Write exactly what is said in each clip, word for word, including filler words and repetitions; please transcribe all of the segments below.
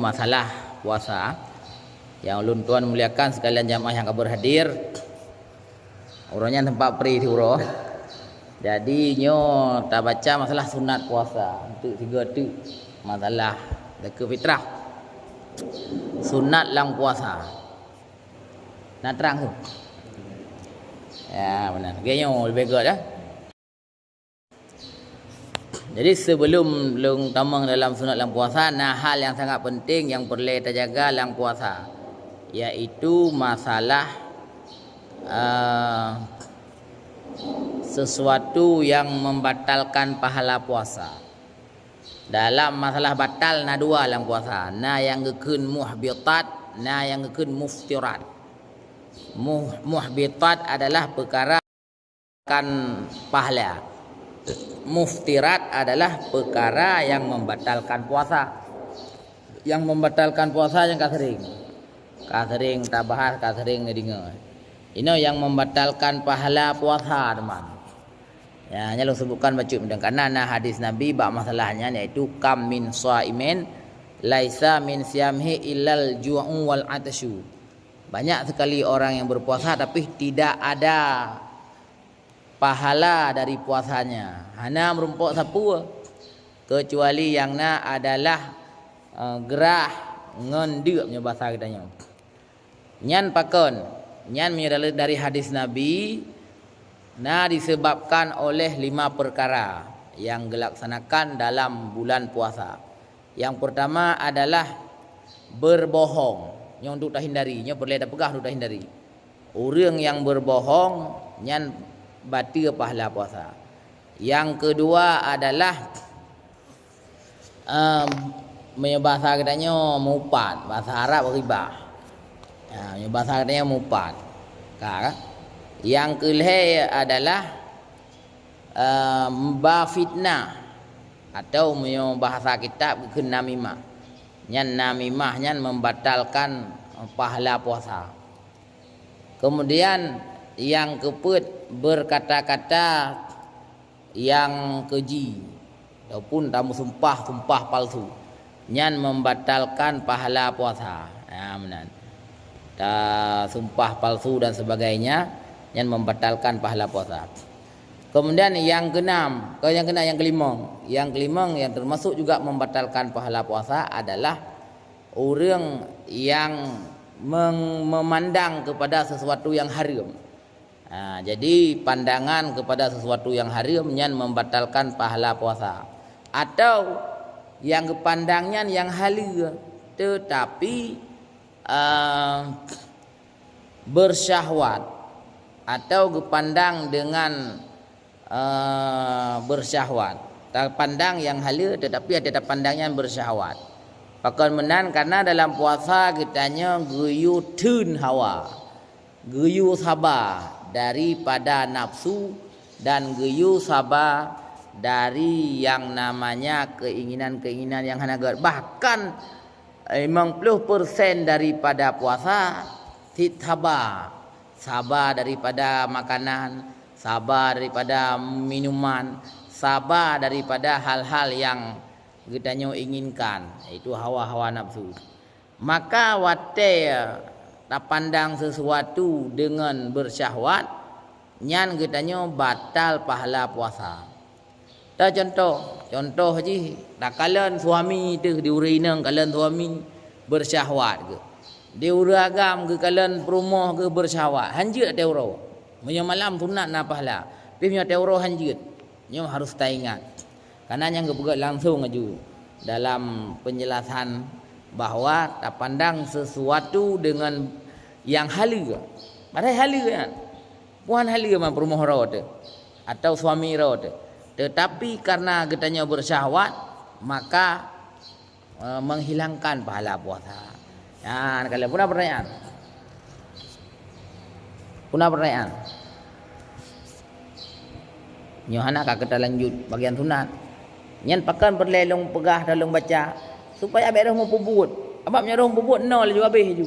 Masalah puasa yang ulôn tuan muliakan sekalian jamaah yang ka berhadir. Uroe nyan teumpat pri siuroe. Jadi nyoe tabaca masalah sunat puasa. Untuk tiga tu masalah zakat fitrah. Sunat lam puasa. Nak terang tu? Ya, benar. Oke, nyoe lebih good dah. Jadi sebelum lôn tamong dalam sunat lam puasa, na hal yang sangat penting yang perlu tajaga lam puasa, yaitu masalah, eh, sesuatu yang membatalkan pahala puasa. Dalam masalah batal na dua lam puasa, na yang geukheun muhbitat, na yang geukheun muftirat. Muh-, muhbitat adalah perkara kan pahala. Muftirat adalah perkara yang membatalkan puasa. Yang membatalkan puasa yang ka sering. Ka sering tabahas, ka sering neudeungoe. Inoe yang membatalkan pahala puasa, teman. Ya, nyan lôn sebutkan bacut meudeungoe, karena na hadis Nabi bak masalah nyan, yaitu kam min shaimin laisa min siyamihi illal ju'u wal atsyu. Banyak sekali orang yang berpuasa tapi tidak ada pahala dari puasanya. Hana meurumpok sapeue, kecuali yang na adalah, eh, geurah ngon deuk, meunyoe basa geutanyoe. Nyan pakon? Nyan meunyoe dari, dari hadis Nabi, na disebabkan oleh lima perkara yang gelaksanakan dalam bulan puasa. Yang pertama adalah berbohong. Nyoe untuk tahindari, nyoe peureulée tapeugah untuk tahindari. Ureuëng yang berbohong nyan bateue pahala puasa. Yang kedua adalah, em, meunyoe basa geutanyoe mupat, basa Arab riba. Ha, meunyoe basa geutanyoe mupat. Ka, ka? Yang keulhée adalah, em, ba fitnah, atau meunyoe bahasa kitab geukheun namimah. Nyan namimah nyan membatalkan pahala puasa. Kemudian yang keupeuet berkata-kata yang keji ataupun tameusumpah-sumpah palsu. Nyan membatalkan pahala puasa. Ha, meunan. Ta sumpah palsu dan sebagainya, nyan membatalkan pahala puasa. Kemudian yang keenam, ke yang keenam, yang kelimong. Yang kelimong yang termasuk juga membatalkan pahala puasa adalah ureuëng yang meng-, memandang kepada sesuatu yang haram. Ha, jadi pandangan kepada sesuatu yang haram nyan membatalkan pahala puasa. Atau yang geupandangnyan yang haleue, tetapi, eh, bersyahwat atau geupandang dengan, eh, bersyahwat. Tapandang yang haleue tetapi ada tapandang yang bersyahwat. Pakon meunan, karena dalam puasa geutanyoe geuyue theun hawa, geuyue saba daripada nafsu dan geuyue saba dari yang namanya keinginan-keinginan yang hana gét. Bahkan limong ploh persen daripada puasa cit saba. Saba daripada makanan, saba daripada minuman, saba daripada hal-hal yang geutanyoe inginkan, yaitu hawa-hawa nafsu. Maka watée tapandang sesuatu deungon bersyahwat, nyan geutanyoe batal pahala puasa. Ta contoh, contoh jih, takalon suami teuh di ureuëng inong, kalon suami bersyahwat geuh. Di ureuëng agam geukalon peurumoh geuh bersyahwat, hanjeuet teuroe. Meunyoe malam sunat na pahala, pih meunyoe teuroe hanjeuet. Nyoe harus taingat. Karena nyang geupeugah langsung laju dalam penjelasan bahwa tapandang sesuatu dengan yang haleue. Padahai haleue kan. Puan haleue man peurumoh droe teuh atau suami droe teuh. Tetapi karena geutanyoe bersyahwat, maka, eh, menghilangkan pahala puasa. Nyan, kalau puna pertanyaan. Puna pertanyaan. Nyoe hana ka kita lanjut bagian sunat. Nyan pakon peureulée lôn peugah dan lôn baca supaya bék roh mupeubuet. Sabab nyoe roh mupeubuet nol laju habéh laju.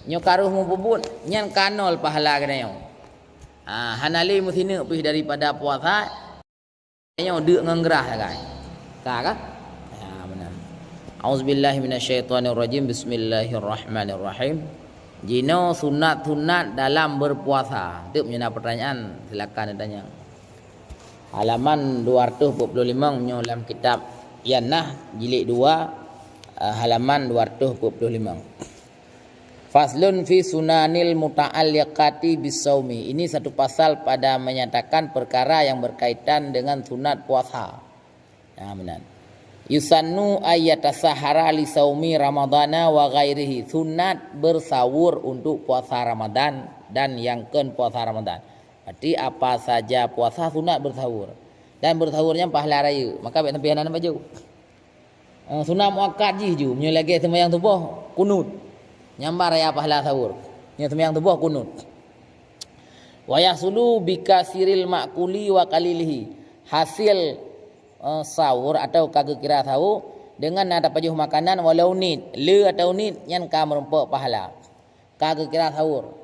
Nyoe ka roh mupeubuet, nyan ka nol pahala geutanyoe. Ha, hana lé meusineuk pih daripada puasa, nyoe deuk ngon grah sagai. Ka, ka? Ya, beuna. A'udzubillahi minasyaitonirrajim. Bismillahirrahmanirrahim. Jinoe sunat-sunat dalam berpuasa. Teuk meunyoe na pertanyaan, silakan ditanya. Halaman dua ratus empat puluh lima nyoe lam kitab Ianah jilid dua, eh, halaman dua ratus empat puluh lima. Faslun fi sunanil muta'alliqati bisaumi. Ini satu pasal pada menyatakan perkara yang berkaitan dengan sunat puasa. Ha, meunan. Yusannu ayyatasahara li saumi ramadana wa ghairihi. Sunat bersahur untuk puasa Ramadan dan nyang kon puasa Ramadan. Berarti apa saja puasa sunat bersahur. Dan bersahur nyan pahala rayeuk. Maka bèk sampai hana baju. Eh, sunat muakkad jih ju, meunyoe lagèe seumayang suboh, kunut. Nyan ban raya pahala sahur. Meunyoe seumayang suboh, kunut. Wa yahsulu bikasiril ma'kuli wa qalilihi. Hasil, eh, sahur atau ka geukira sahur dengan na tapajoh makanan walau nit, le atau nit, nyan ka meurumpok pahala. Ka geukira sahur.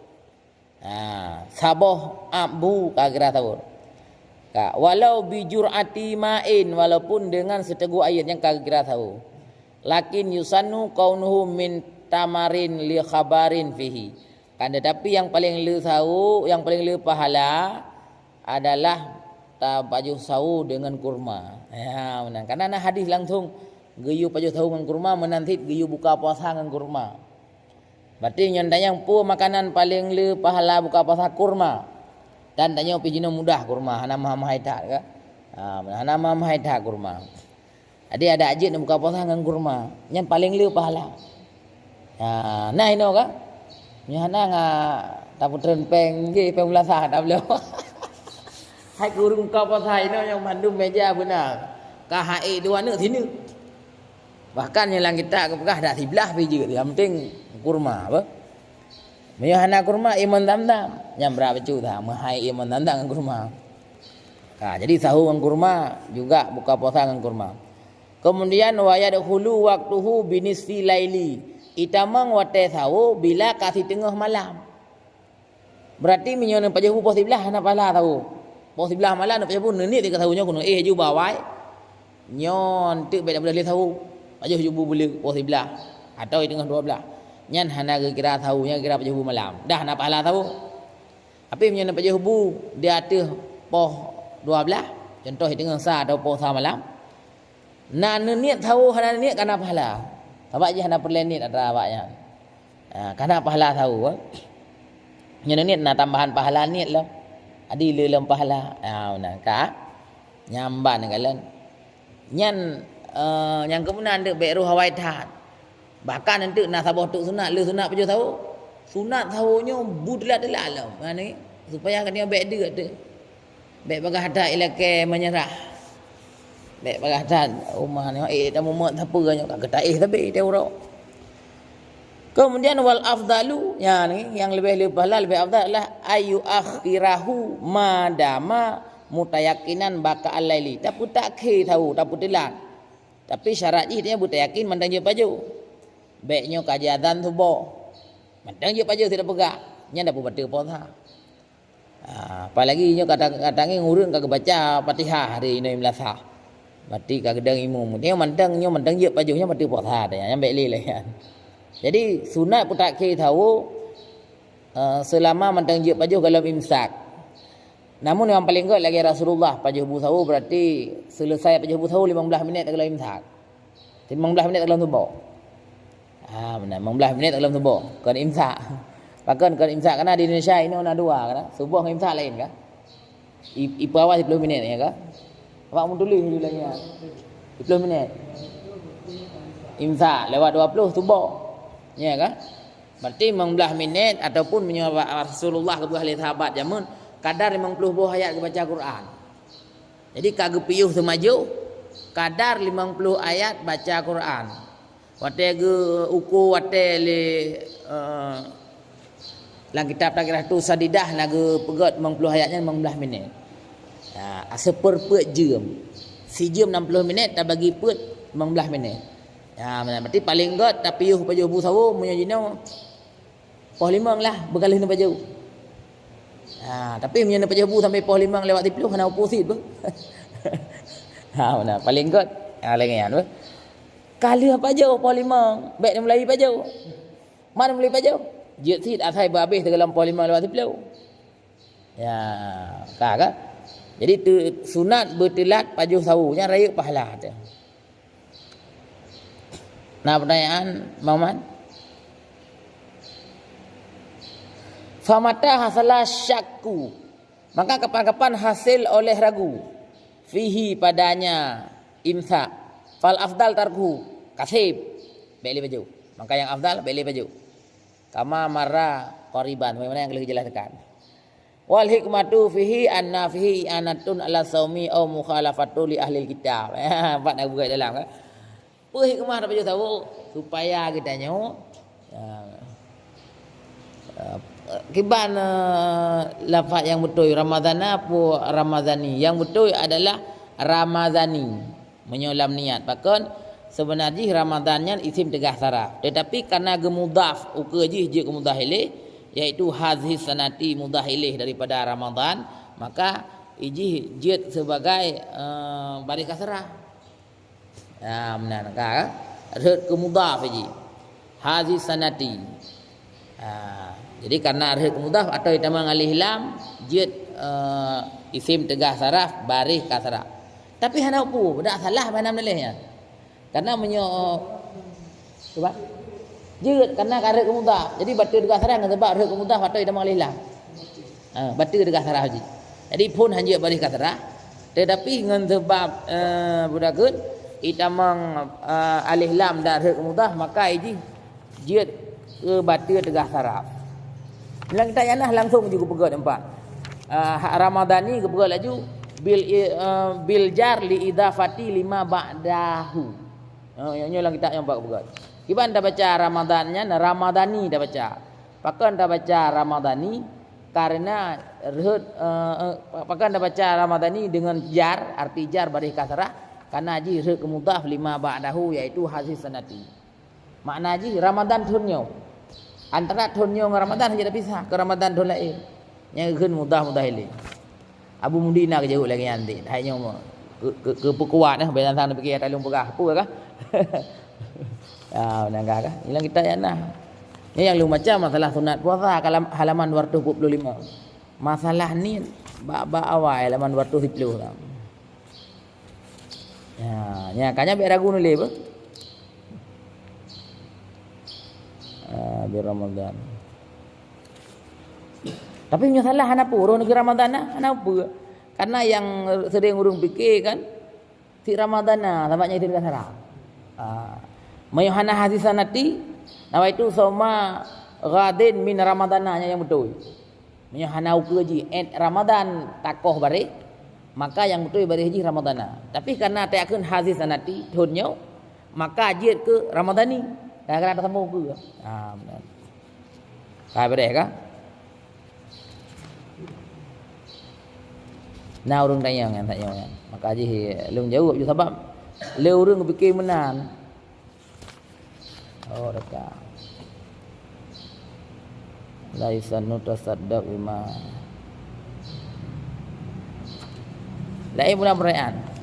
Ha, saboh ap bu ka geukira sahur. Ka, walau bijur'ati ma'in, walaupun dengan seuteugok aiet nyan ka geukira sahur. Lakin yusannu kaunuhu min tamarin li khabarin fihi. Kan tetapi yang paling le sahur, yang paling le pahala adalah tapajoh sahur dengan kurma. Ya, meunan. Karena na hadis langsung geuyue pajoh sahur ngon kurma, meunan cit geuyue buka puasa ngon kurma. Berarti nyan tanyong peue makanan paleng le pahala buka puasa, kurma. Dan tanyong pih jinoe mudah kurma, hana meuhai-meuhai that ka. Ha, hana meuhai-meuhai that kurma. Jadi ada jeuet buka puasa ngon kurma. Nyan paleng le pahala. Ha, nah inoe ka. Nyan hana nga tapeutreun péng, nggih, péng beulasah tabloe. Hai kureueng buka puasa inoe nyang mandum meja beuna. Ka hai dua neuk sineuk. Bahkan nyang lam kitab geupeugah dak siblah pih jeuet, yang penting kurma, apa? Meunyoe hana kurma, iman zam-zam. Nyang brat bacut that, meuhai iman zam-zam ngon kurma. Ha, jadi sahur ngon kurma, juga buka puasa ngon kurma. Kemudian, wa yadkhulu waqtuhu binisfi laili. Itamong watèe sahur bila ka siteungoh malam. Berarti meunyoe neupajoh bu poh siblaih hana pahala sahur. Poh siblaih malam neupajoh bu, neuniet ka sahur nyoe keunoe, éh, ju bawai. Nyoe teuk bèk tapeuleueh lé sahur. Pajoh ju bu buleuen poh siblaih atau teungoh dua blaih. Nyan hana geukira sahur, nyan geukira pajoh bu malam. Dah hana pahala sahur. Tapi meunyoe neupajoh bu di ateueh poh dua blaih, contoh teungoh sa atau poh sa malam, na neuniet sahur hana neuniet kana pahala. Sabab jih hana peureulèe niet atra awaknyan. Ha, kana pahala sahur. Nyan niet na tambahan pahala niet lom. Adi le lom pahala. Ha, meunan ka. Nyan ban kalon. Nyan, eh, nyang keumeunan deuek bèk roh awai that. Bahkan enteuk na saboh teuk sunat, le sunat pajoh sahur. Sunat sahur nyoe bu teulat-teulat lom. Ha, ni, supaya keuneuk bèk deuk tu. Bèk bagaih that ilakèe meunyeurah. Bèk bagaih that umat nyoe, eh, tamumat sapeue nyoe, ka geutaéh sabe teuh uroe. Kemudian wal afdalu, ya, ni, yang lebih, lebih pahala, lebih afdal adalah ayu akhirahu madama mutayakinan baka al-laili. Tapeutakhe sahur, tapeuteulat. Tapi syarat jih nyan beutayakin mantong jeuet pajoh. Bèk nyoe ka jiazan suboh. Mantong jeuet pajoh sidroe peugah. Nyan dak peubateue puasa. Ha, apalagi nyoe kadang-kadang ureueng ka geubaca Fatihah hari inoe meulasah. Berarti ka geudong imum. Nyoe mantong, nyoe mantong jeuet pajoh nyoe bateue puasa teuh nyan, bèk lé lé nyan. Jadi sunat peutakhe sahur, eh, seulama mantong jeuet pajoh golom imsak. Namun nyang paleng gèt lagèe Rasulullah pajoh bu sahur, berarti seuleusai pajoh bu sahur limong blaih minèt golom imsak. Limong blaih minèt golom suboh. Ha, meunan, limong blaih minèt golom suboh. Kon imsak. Pakon kon imsak, karena di Indonesia inoe na dua, kan? Suboh ngon imsak laén, kan? I, ipeuawai siplôh minèt, ya kan? Awak meutuléh laju lagèe nyan. Siplôh minèt. Imsak lewat dua puluh suboh. Ya kan? Berarti limong blaih minèt ataupun meunyoe Rasulullah geupeugah lé sahabat jameun, kadar limong puluh boh ayat geubaca Quran. Jadi ka geupiôh seumajoh kadar limong puluh ayat baca Quran. Watèe geu-, ukur watèe lé, eh, lam kitab Tazkiratus Sadidah na geupeugèt limong puluh ayat nyan limong blaih minèt. Ya, seperpeuet jeuem. Sijeuem nam puluh minèt tabagi peuet limong blaih minèt. Ya, berarti paleng gèt tapiôh pajoh bu sahur meunyoe jinoe poh limong lah beugaleh neupajoh. Ha, tapi meunyoe neupajoh bu sampai poh limong lewat siplôh hana upu sit beuh. Ha, meunan, paleng gèt. Ha, lagèe nyan beuh. Ka lheueh pajoh poh limong, bèk neumulai pajoh. Man neumulai pajoh? Jeuet cit asai beuhabéh teugohlom poh limong lewat siplôh. Ya, ka, ka? Jadi, teu-, sunat beuteulat pajoh sawo, nyan rayeuk pahala teuh. Na peutanyaan, Muhammad? Famata hasala syakku, maka kapan-kapan hasil oleh ragu, fihi, padanya imsak, fal afdal tarkuhu, kaseb, bèk lé pajoh. Maka nyang afdal bèk lé pajoh. Kama marra qariban, sebagaimana nyang ka lheueh geujelaskan. Wal hikmatu fihi anna fihi i'anatun ala saumi au mukhalafatu li ahlil kitab. Pat na buka dalam, kan? Peue hikmah tapajoh sawo? Supaya geutanyoe, ya, eh, kiban, eh, lafaz nyang beutôi, Ramadana peue Ramadani? Nyang beutôi adalah Ramadani. Meunyoe lam niat, pakon? Seubeuna jih Ramadhan nyan isim teugaih saraf. Teutapi kareuna geumudhaf ukeue jih jeuet keu mudhaf ilaih, yaitu hazihi sanati mudhaf ilaih daripada Ramadhan, maka ijih jeuet sibagai, eh, baréh kasrah. Ah, meunan ka, rhot keu mudhaf jih. Hazihi sanati. Ah, jadi kareuna rhot keu mudhaf atau itamong alif lam, jeuet, eh, isim teugaih saraf, baréh kasrah. Tapi hana peue, dak salah bak na meunuleh nyan. Kareuna meunyoe, cuba. Jeuet, kareuna ka rhot keu mudhaf. Jadi, bateue teugaih saraf ngon sabab rhot keu mudhaf atau itamong alif lam. Ha, bateue teugaih saraf jih. Jadi, phon hanjeuet baréh kasrah. Teutapi ngon sabab, eh, budakeut, itamong, eh, alif lam dan rhot keu mudhaf, maka ijih jeuet keu bateue teugaih saraf. Lam kitab I'anah langsung ju geupeugah teumpat. Ah, hak Ramadhani geupeugah laju bil i-, eh, bil jar li idhafati lima ba'dahu. Ha, nyoe, nyoe lam kitab nyang bak geupeugah. Kiban tabaca Ramadhan nyan Ramadhani tabaca. Pakon tabaca Ramadhani? Kareuna rhot, eh, eh, pakon tabaca Ramadhani deungon jar, arti jar baréh kasrah, kareuna jih rhot keu mudhaf lima ba'dahu, yaitu hazihi sanati. Makna jih Ramadhan thon nyoe. Antara thon nyoe ngon Ramadhan hana tapisah, keu Ramadhan thon laén. Nyang geukheun mudhaf mudhaf ilaih. Abu Mudi na geujaweueb lagèe nyan, hai nyoe keu, keu, keu peukuat, eh, biasa sang pike ata lôn peugah. Peue kah? Ah, meunan kah? Ilang kitab I'anah. Ni nyang lôn baca masalah sunat puasa, kalam-, halaman dua ratus dua puluh lima. Masalah ni bak, bak awai halaman dua ratus siplôh lah. Ya, nya, ka nyan bèk ragu nuléh beuh. Ah, di Ramadhan. Tapi meunyoe salah hana peue, ureueng neugui Ramadhan na, hana peue. Karena nyang sering ureueng pike kan, si Ramadhan na, sabab nyan itu negara Arab. Ah. Meunyoe hana hazihi sanati, nawaitu sauma ghadin min Ramadhana, nyan nyang beutôi. Meunyoe hana ukeue jih, 'et Ramadhan takoh baréh, maka nyang beutôi baréh jih Ramadhana. Tapi kareuna tajak kheun hazihi sanati, thon nyoe, maka jeuet keu Ramadhani. Gara-gara tasambông ukeue. Ha, meunan. Ka beureh ka? Na ureueng tanyong nyan, tanyong nyan. Maka jih lôn jaweueb ju sabab lé ureueng geupike meunan. Oh, deka. Laisa nutasaddaq bima. Laén bulan perayaan.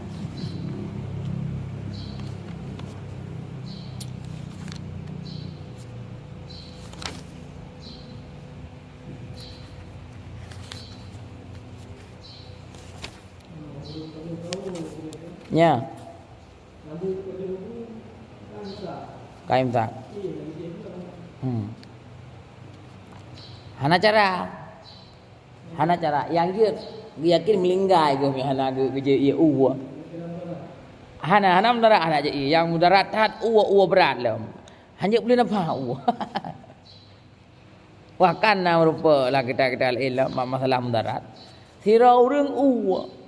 Nya. Ka imsak. Hmm. Hana cara. Hana cara. Nyang jeuet, yakin meulinggai geuh, hana geu-, geujeuet ie uwa. Hana, hana mudarat, hana jeuet ie. Nyang mudarat that uwa, uwa brat lom. Hanjeuet peuleueh nafah uwa. Wah, kan na meurupa lam kitab-kitab ilmu ma-, masalah mudarat. Sidroe ureueng uwa.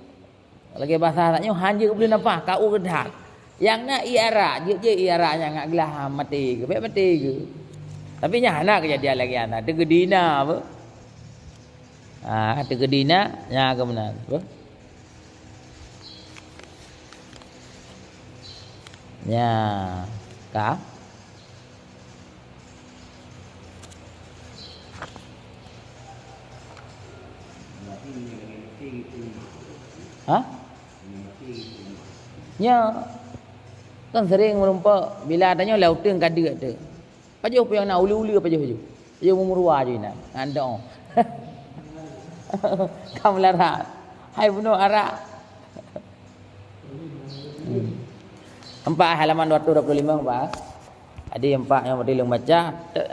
Lagèe basa tanyoe, hanjeuet peuleueh nafah, ka uwa that. Nyang na ie arak, jeuet-jeuet ie arak nyan ngat glah maté geuh, bèk maté geuh. Tapi nyan hana keujadian lagèe nyan, teukeudi na beuh. Ah, teukeudi na, nya keuh meunan beuh. Nya, ka. Ha? Nya. Kan sering meurumpok bila tanyoe lam uteuen ka deuk tu. Pajoh peue nyang na uleue-uleue pajoh ju. Pajoh meumurua ju inan. Ngan doe. Ka meularat. Hai bunoe arak. Hmm. Empat halaman dua ratus dua puluh lima, Pak. Jadi empat nyang berarti lôn baca.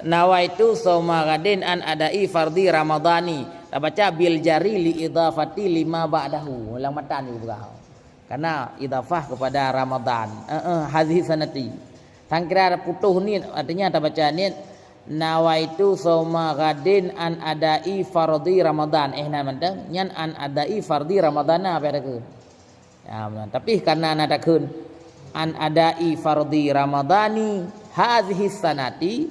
Nawaitu shauma ghadin an adai fardhi ramadhani. Tabaca bil jari li idhafati lima ba'dahu. Ulang matan ju peugah. Karena idhafah kepada Ramadan. Eh, eh, hadhihi sanati. Sangkira putôh niet, artinya tabaca niet, nawaitu shauma ghadin an adai fardhi Ramadan. Eh, na mantong. Nyan an adai fardhi Ramadana, apa takheun? Ya, beuna. Tapi karena na takheun an adai fardhi Ramadani hadhihi sanati,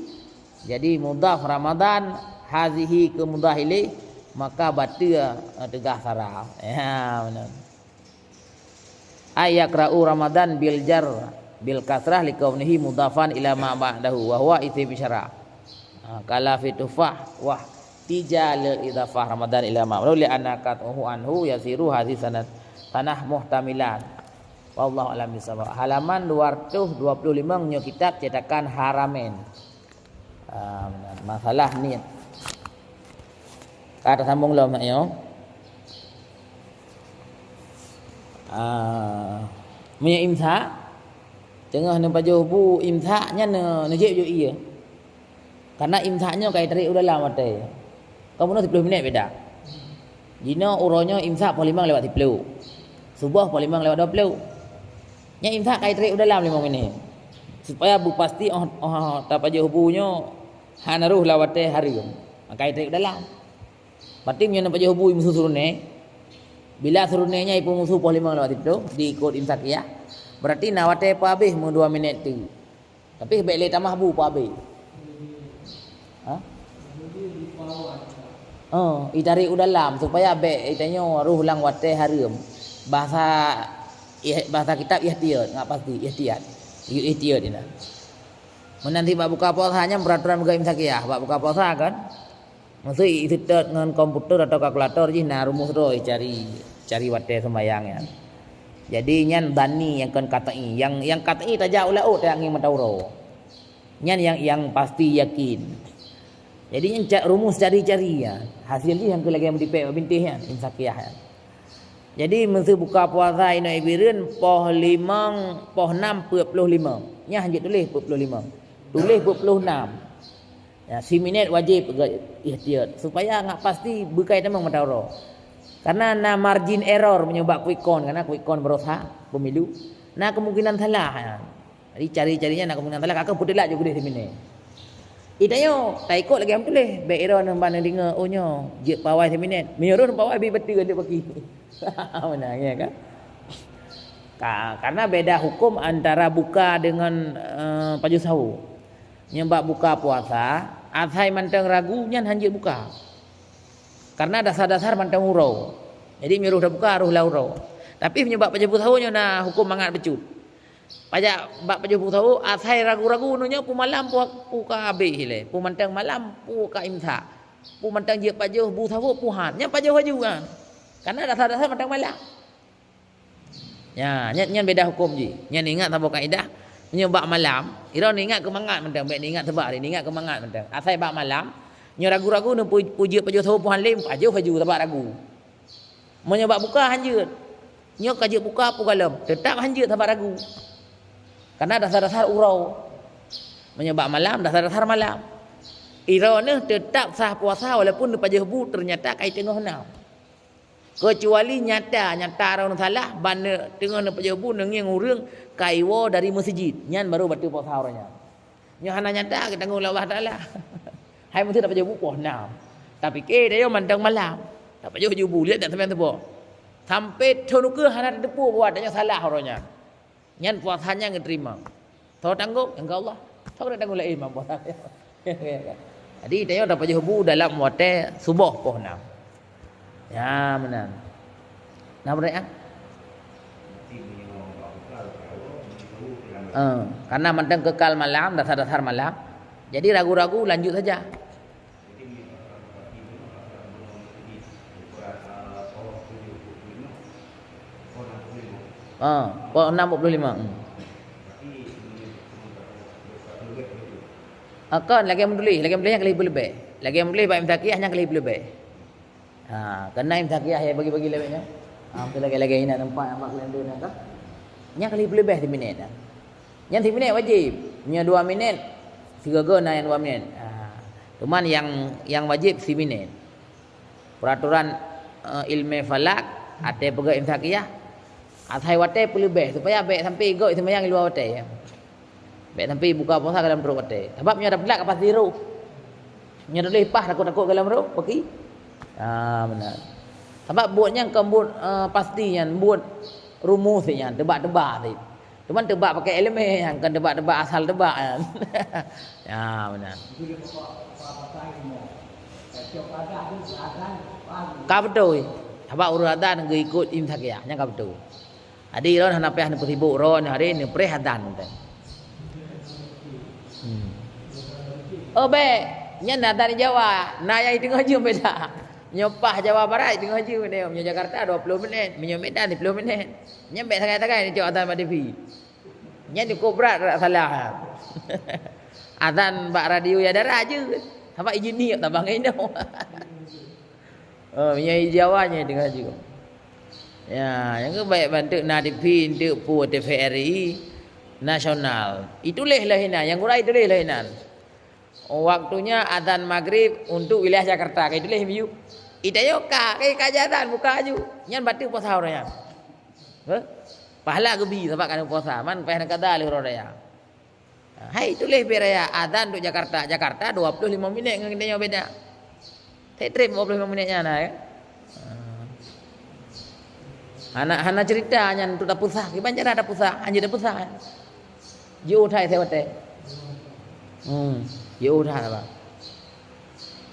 jadi mudhaf Ramadan, hadhihi keu mudhaf ilaih, maka bateue, eh, teugah sara. Ya, beuna. Ay yaqra'u Ramadan bil jar bil kasrah li kaunihi mudhafan ila ma ba'dahu wa huwa isim isyarah. Ha, kala fi tuhfah wah tija lil idhafah Ramadan ila ma ba'dahu li anna qat'uhu anhu yasiru hadhihi sanat tanah muhtamilan. Wallahu a'lam bishawab. Halaman dua ratus dua puluh lima nyoe kitab cetakan Haramain. Ah, masalah niet. Ka tasambong lom nyoe. Ah, meunyoe imsak, teungoh neupajoh bu imsak nyan ne-, neujép ju ie. Karena imsak nyoe ka itarek u dalam watée. Ka bunoe siplôh minét beda. Jinoe uroe nyoe imsak poh limong lewat siplôh. Suboh poh limong lewat dua ploh. Nyan imsak ka itarek u dalam limong minét. Supaya beupasti óh, óh tapajoh bu nyoe hana roh lam watée hareuem. Maka itarek u dalam. Berarti meunyoe neupajoh bu imusu siuroe nyoe, bila siuroe nyoe ipeumusu poh limong lewat siplôh, diikot imsakiah, berarti na watée peuhabéh meudua minét teuk. Tapi bék lé tamah bu peuhabéh. Ha? Oh, itarek u dalam supaya bék itanyoe roh lam watée hareuem. Bahasa ih-, bahasa kitab ihtiyat, ngat pasti ihtiyat. Yue ihtiyat inan. Meunan cit bak buka puasa nyan peraturan peugah imsakiah. Bak buka puasa kan? Meuseu iseutôt ngon komputer atau kalkulator jih na rumoh droe cari, cari watée seumayang nyan. Jadi nyan dhanni nyang kon qat'i. Nyang, nyang qat'i tajak u laôt tajak ngieng mata uroe. Nyan nyang, nyang pasti yakin. Jadi nyan ca-, rumoh cari-cari nyan. Hasil jih nyang keu lagée meudipék bak bintéh nyan, imsakiah nyan. Jadi meuseu buka puasa inoe Ibireuen poh limong, poh nam peuet ploh limong. Nyan hanjeuet tuléh peuet ploh limong. Tuléh peuet ploh nam. Ya, siminét wajéb geu-, ihtiyat supaya ngat pasti beukai tamong mata uroe. Karena na margin error meunyoe bak quick count, karena quick count barosa pemilu, na kemungkinan salah. Ya. Jadi cari-cari nyan na kemungkinan salah, ka keuh peuteulat ju keudeh siminét. Itanyoe taikot lagée nyang tuléh, bék irôn ban neudeungoe, oh nyoe jeuet pawai siminét. Meunyoe rhot pawai bi bateue deuek baki. Meunan, ya kan? Ka, karena beda hukum antara buka dengan, eh, pajoh sahur. Nyoe bak buka puasa, asai mantong ragu nyan hanjeuet buka. Karena dasar-dasar mantong uroe. Jadi meunyoe roh tabuka, roh lam uroe. Tapi meunyoe bak pajoh sahur nyoe na hukum mangat bacut. Pajak bak pajoh bu sahô, asai ragu-ragu nyoe peue malam peue, peue ka habéh ilée, peue mantong malam peue ka imsak, peue mantong jeuet pajoh bu sahô peue han, nyan pajoh laju nyan. Karena dasar-dasar mantong malam. Nyan, nyan, nyan beda huköm jih. Nyan ingat saboh kaedah, meunyoe bak malam, droeneuh ingat keu mangat mantong, bék ingat sabab hari, ingat keu mangat mantong. Asai bak malam, nyoe ragu-ragu nyoe peue, peue jeuet pajoh sahô peue han lé, pajoh laju sabab ragu. Meunyoe bak buka hanjeuet, nyoe ka jeuet buka peue gohlom, teutab hanjeuet sabab ragu. Karena dasar-dasar uroe. Meunyoe bak malam, dasar-dasar malam. Droeneuh teutab sah puasa walaupun neupajoh bu teunyata ka teungoh nam. Keucuali nyata, nyata droeneuh salah, ban teungoh neupajoh bu neungieng ureuëng ka iwoe dari meuseujid, nyan baru bateue puasa uroe nyan. Nyoe hana nyata geutanggong lé Allah Taala. Hai meuseuti tapajoh bu poh nam. Tapike tanyoe mantong malam. Tapajoh laju bu, lihat dan sampai teuboh. Sampai thon ukeue hana tateupeue bahwa tanyoe salah uroe nyan. Nyan puasa nyan geuterima. Soe tanggong? Nyang keu Allah. Soe keuneuk tanggong laén imam puasa. Jadi tanyoe tapajoh bu dalam watée suboh poh nam. Ya, meunan. Nah, beureukat. Eh, karena mantong kekal malam, dasar-dasar malam. Jadi ragu-ragu lanjut saja. Ah, poh enam empat puluh lima. Hmm. Ah, kon, lagèe meutuléh, lagèe meutuléh nyang ka lheueh peuleubeh. Lagèe meutuléh bak imsakiyah nyang ka lheueh peuleubeh. Ha, keunan imsakiyah nyang bagi-bagi lagèe nyoe. Ha, beutôi lagèe-lagèe inan nampak bak kalenda nyan ka. Nyang ka lheueh peuleubeh siminét nyan. Nyan siminét wajéb. Nyoe dua minét, sigoe-goe na nyang dua minét. Ha, cuman nyang, nyang wajéb siminét. Peuratoran, eh, ilmu falak, até peugöt imsakiyah, asai watèe peuleubeh, supaya bèk sampai göt seumayang di luwa watèe, ya. Bèk sampai buka puasa ka lam trok watèe. Sabab nyoe tapeugah ka pasti roh. Nyoe tuléh paih takot-takot ka lam roh, paki. Ah, meunan. Sabab buet nyan kon buet, eh, pasti nyan, buet rumus nyan, teubak-teubak cit. Cuman teubak pakai èleumèe nyan, kon teubak-teubak asal teubak nyan. Ya, meunan. Ka beutôi. Sabab ureueng adan geuikot imsakiyah, nyan ka beutôi. Jadi, droen hana payah neupeusibuk droen, hari neupreh adan teuh. Hmm. Oh, bèk. Nyan adan Jawa. Na nyang teungoh jeuem beda. Nyoe paih Jawa Barat teungoh jeuem, nyoe Jakarta dua ploh minét, meunyoe Medan siplôh minét. Nyan bèk sagai-sagai neucok adan bak T V. Nyan cukup brat rak salah. Adan bak radio ya dara jeuet. Sabab ijin ni tabang inoe. Oh, meunyoe Jawa nyan teungoh jeuem. Ya, nyang keu bèk bantuk na T V, enteuk peue T V R I nasional. Ituléh lom inan, nyang gura ituléh lom inan. Waktunya azan magrib untuk wilayah Jakarta. Ka ituléh miyueb. Itayoe ka, ka, ka azan buka aju. Nyan bateue puasa ureueng nyan. Heh? Pahala geubi sabab ka neupuasa, man payah neukada lé uroe raya. Hai tuléh bit raya azan untuk Jakarta. Jakarta dua puluh lima minit ngon geutanyoe beda. Treb dua puluh lima minit nyan na, ya. Hana, hana cerita nyan untuk tapeusah. Kiban cara tapeusah, hanjeuet tapeusah. Jiôh that watèe. Hmm, jiôh that apa?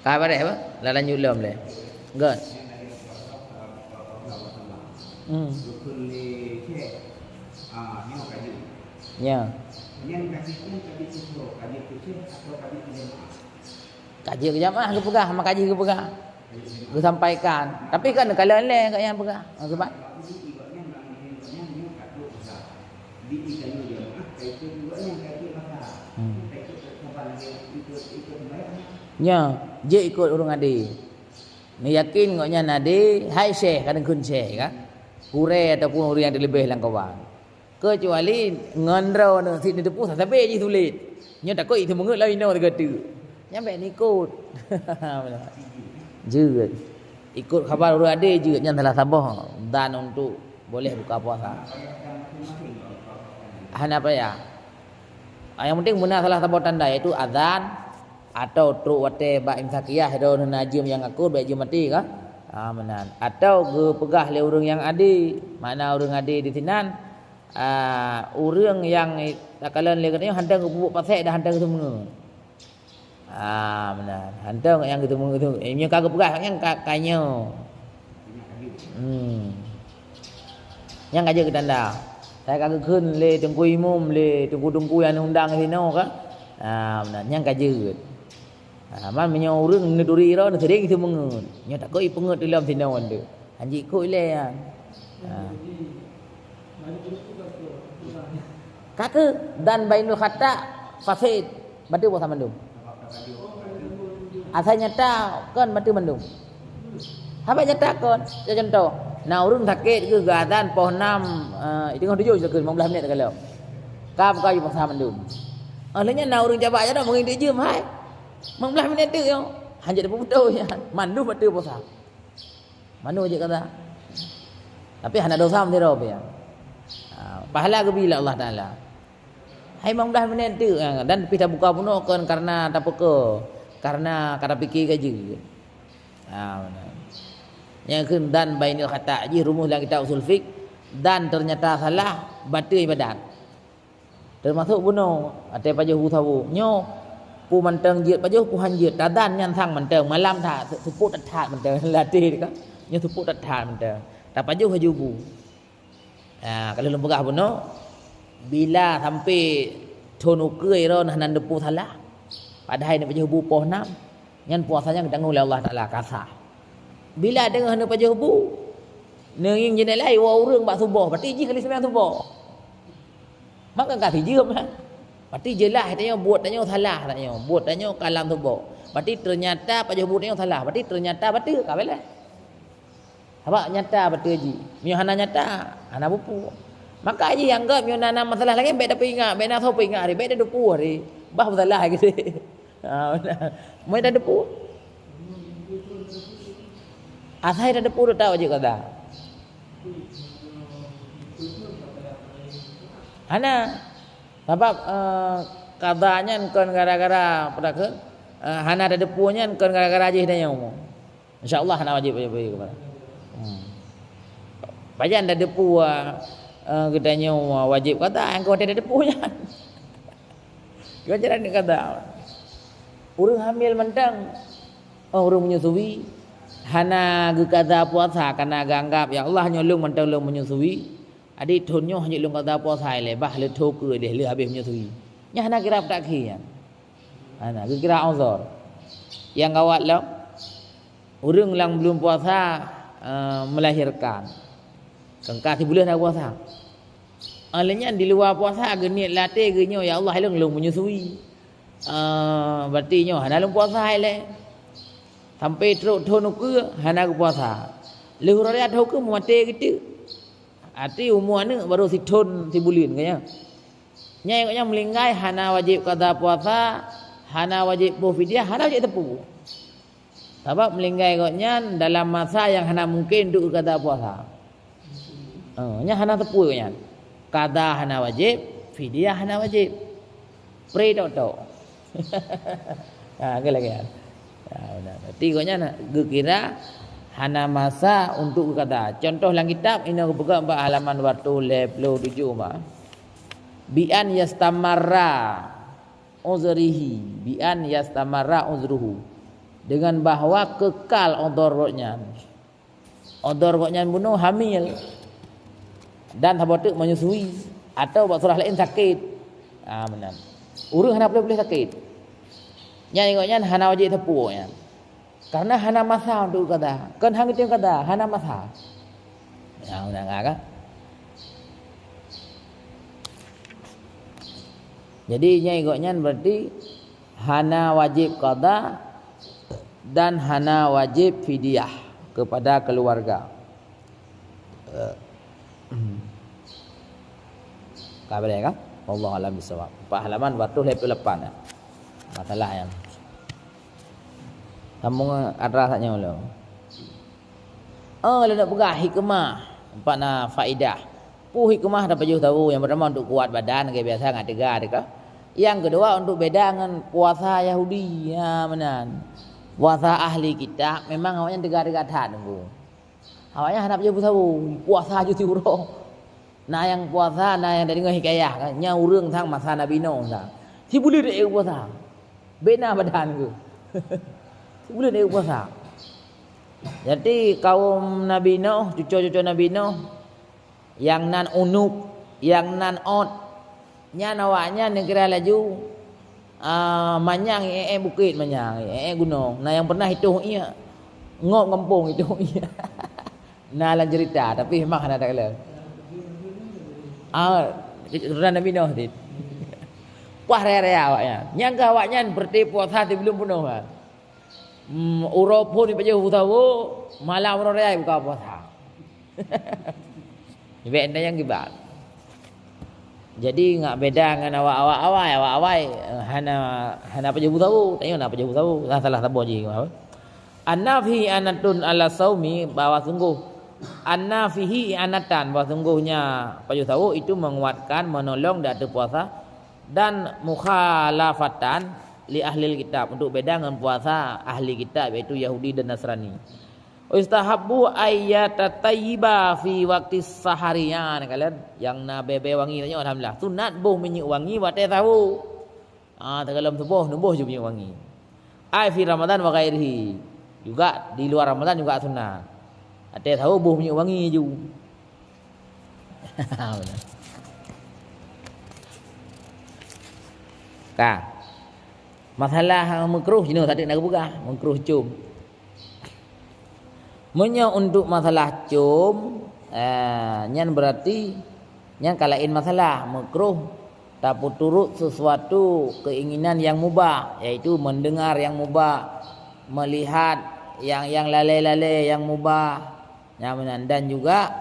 Ka bareh apa? Dah lanjut lom lé. Good. Hmm. Ya. Ka jeuet keu jamaah geupeugah, maka jih geupeugah. Geusampaikan. Tapi kan neukalon lé gobnyan peugah. Ha, kiban? Hmm. Nyoe, jeuet ikot ureueng ade. Neuyakin gobnyan ade, hai syekh, kadang kheun syekh, kan? Gurèe ataupun ureueng nyang teuleubeh lam kawan. Keucuali ngon droeneuh sit neuteupeue sabe jih sulet. Nyoe takot iteumeungeut lom inoe sigoe teuk. Nyan bèk neuikot. Jeuet. Ikot haba ureueng ade jeuet, nyan salah saboh dan untuk boleh buka puasa. Hana payah. Ah, nyang penting beuna salah saboh tanda, yaitu azan atau trok watèe bak imsakiyah, droeneuh na jeuem nyang akot, bèk jeuem maté ka. Ah, meunan. Atau geupeugah lé ureueng nyang ade, makna ureueng ade di sinan, ah, ureueng nyang takalon lé geutanyoe hantom geupeubuet pasék dan hantom geuteumeungeut. Ah, meunan. Hantom nyang geuteumeungeut, eh, nyoe ka geupeugah nyan ka, ka nyoe. Hmm. Nyan ka jeuet keu tanda. Sai ka geukheun lé teungku imum, lé teungku-teungku nyang undang sinoe ka. Ah, meunan. Nyan ka jeuet. Ah, man meunyoe ureueng neuturi droe, neuseuring seumeungeut. Nyoe takot ipeungeut lom sinoe nyoe. Hanjeuet ikot ilèe nyan. Ha. Ka keuh dan bainul khata' fasid, bateue puasa mandum. Asai nyata kon bateue mandum. Haba nyata kon, ya contoh, na ureueng sakét geuh geuazan poh nam, eh, teungoh tujoh silakeun, lima belas minit takalon. Ka buka puasa mandum. Oh, lheueh nyan na ureueng jabak jaroe mungkin teujeuem hai. Lima belas minit teuk nyoe. Hanjeuet teupeu beutôi nyan. Mandum bateue puasa. Manu jeuet kata. Tapi hana dosa meusira pih. Ha, pahala geubi lé Allah Taala. Hai lima belas minit tu, ha, dan pih tabuka bunoe kon karena tapeuko, karena ka tapike ka jeuet. Ha, meunan. Nyang kheun dan bainal khata' jih rumus lam kitab usul fiqh, dan ternyata salah, bateue ibadat. Teumasok bunoe, watèe pajoh bu saboh. Nyoe, peue mantong jeuet pajoh, peue han jeuet. Tadan nyan sang mantong, malam that, seupôt that-that mantong. Ladeh ka. Nyoe seupôt that-that mantong. Tapajoh laju bu. Ha, ka lheueh lôn peugah bunoe, bila sampai thon ukeue droeneuh hana neuteupeue salah, padahai neupajoh bu poh nam, nyan puasa nyan geutanggong lé Allah Taala, ka sah. Bila teungoh neupajoh bu, neungieng jeuet nilai woe ureueng bak suboh, berarti jih ka lheueh seumayang suboh. Maka ka sijeuem nyan. Berarti jeulaih tanyoe buet tanyoe salah tanyoe, buet tanyoe ka lam subok. Berarti ternyata pajoh buet tanyoe salah. Berarti ternyata bateue ka beuleh. Sabab nyata bateue jih. Meunyoe hana nyata, hana bupu. Maka jih anggap meunyoe na, na masalah lagée bék tapeuingat, bék na soe peuingat hari, bék tadepu hari. Bah salah gitu. Ha, beuna. Meunyoe tadepu. Asai tadepu tu tahu je kata. Hana. Sabab eh, kada nyan kon gara-gara pada ke eh, hana tadepu nyan kon gara-gara jih dan nyawa. Insya Allah hana wajib wajib bagi kepada. Hmm. Pajan tadepu eh, kita nyawa wajib kata yang kau ada depu nyan. Kau jalan kata. Urang hamil mantang. Oh, urang menyusui hana geukada puasa karena geuanggap ya Allah nyoe lôn mantang lôn menyusui. Adik thon nyoe hanyut lôn kada puasa ilée bah le tho keu deh le habéh menyusui. Nyan hana kira peutakhi nyan. Hana geukira uzur. Nyang gawat lom ureuëng lam buleuen puasa uh, melahirkan. Kengka sibuleuen hana puasa. Alé nyan di luwa puasa geuniet laté geunyoe ya Allah lôn lôn menyusui. Uh, berarti nyoe hana lôn puasa ilée. Sampai trok thon ukeue hana geupuasa. Lheuh raya thon ukeue meumaté geuteuk. Arti umu aneuëk baru sithon sibuleuen kan ya. Nyai gobnyan meulinggai hana wajéb kada puasa, hana wajéb poh fidyah, hana wajéb teupeu. Sabab meulinggai gobnyan dalam masa nyang hana mungken untuk kada puasa. Oh, nyan hana teupeu nyan. Kada hana wajéb, fidyah hana wajéb. Pre tok-tok. Ha, ke lagi. Ha, benar. Berarti gobnyan geukira hana masa untuk geukada. Contoh lam kitab inoe geupeugah bak halaman dua ratus lima puluh tujuh mah. Bi an yastamarra uzrihi, bi an yastamarra uzruhu. Dengan bahwa kekal udhur gobnyan. Odor gobnyan bunoe hamil dan saboh teuk menyusui atau bak surah laén sakét. Ah, meunan. Ureuëng hana puléh-puléh sakét. Nyan gobnyan hana wajéb teupeu nyan. Karena hana masa untuk kada. Kon hang itu kada, hana masa. Ya, meunan kan? Jadi nyai gobnyan berarti hana wajéb qada dan hana wajéb fidyah kepada keluarga. Eh, hmm. Ka beres kan? Wallahu a'lam bishawab. Empat halaman dua ratus lima puluh lapan ya. Masalah yang sambung atra saja ulun. Oh, lôn peugah hikmah, empat na faedah. Peue hikmah dan pajoh sawo nyang pertama untuk kuat badan, lagée biasa ngat teuga teuka. Yang kedua untuk beda ngon puasa Yahudi. Ha, meunan. Puasa ahli kitab memang awaknyan teuga-teuga that nunggu. Awaknyan hana pajoh sawo, puasa ju siuroe. Na nyang puasa, na nyang deungoe hikayah kan. Nyang ureuëng sang masa Nabi Nuh sang. Sibuleuen ék puasa. Bena badan ku. Sibuleuen ék puasa. Jadi kaum Nabi Nuh, cuco-cuco Nabi Nuh, nyang nan unuk, nyang nan ot, nyan awaknyan neukira laju ah, manyang ék bukét manyang, ék gunong. Na nyang pernah itoh ié, ngop gampông itoh ié. Na lam cerita, tapi memang hana takalon. Ah, keturunan Nabi Nuh dit. Puah raya-raya awaknyan. Nyang ka awaknyan berarti puasa sibuleuen peunoh kan. Hmm, uroe phon ipajoh sawo, malam uroe raya buka puasa. Ibek enda nyang gibat. Jadi ngak beda ngon awak-awak awai, awak awai eh, hana hana pajoh sawo, tanyoe na pajoh sawo, nah salah saboh jih. Anna fihi anatun ala saumi bahwa sungguh anna fihi anatan bahwa sungguhnya pajoh sawo itu menguatkan menolong di ateueh puasa dan mukhalafatan li ahlil kitab untuk beda ngon puasa ahli kitab yaitu Yahudi dan Nasrani. Yustahabbu ayyata tayyiba fi waqti sahari. Nyan kalian yang na bebe wangi tanya alhamdulillah. Sunat boh minyeuk wangi watée sawo. Ah, tagalom suboh nuboh ju minyeuk wangi. Ai fi Ramadan wa ghairihi. Juga di luar Ramadan juga sunat. Watée sawo boh minyeuk wangi ju. Ka. Masalah makruh jinoe tadi nak peugah, makruh com. Meunyoe untuk masalah com, eh, nyan berarti nyan ka laén masalah, makruh tapeuturot sesuatu keinginan yang mubah, yaitu mendengar yang mubah, melihat yang, yang lalée-lalée yang mubah. Nyan meunan, dan juga,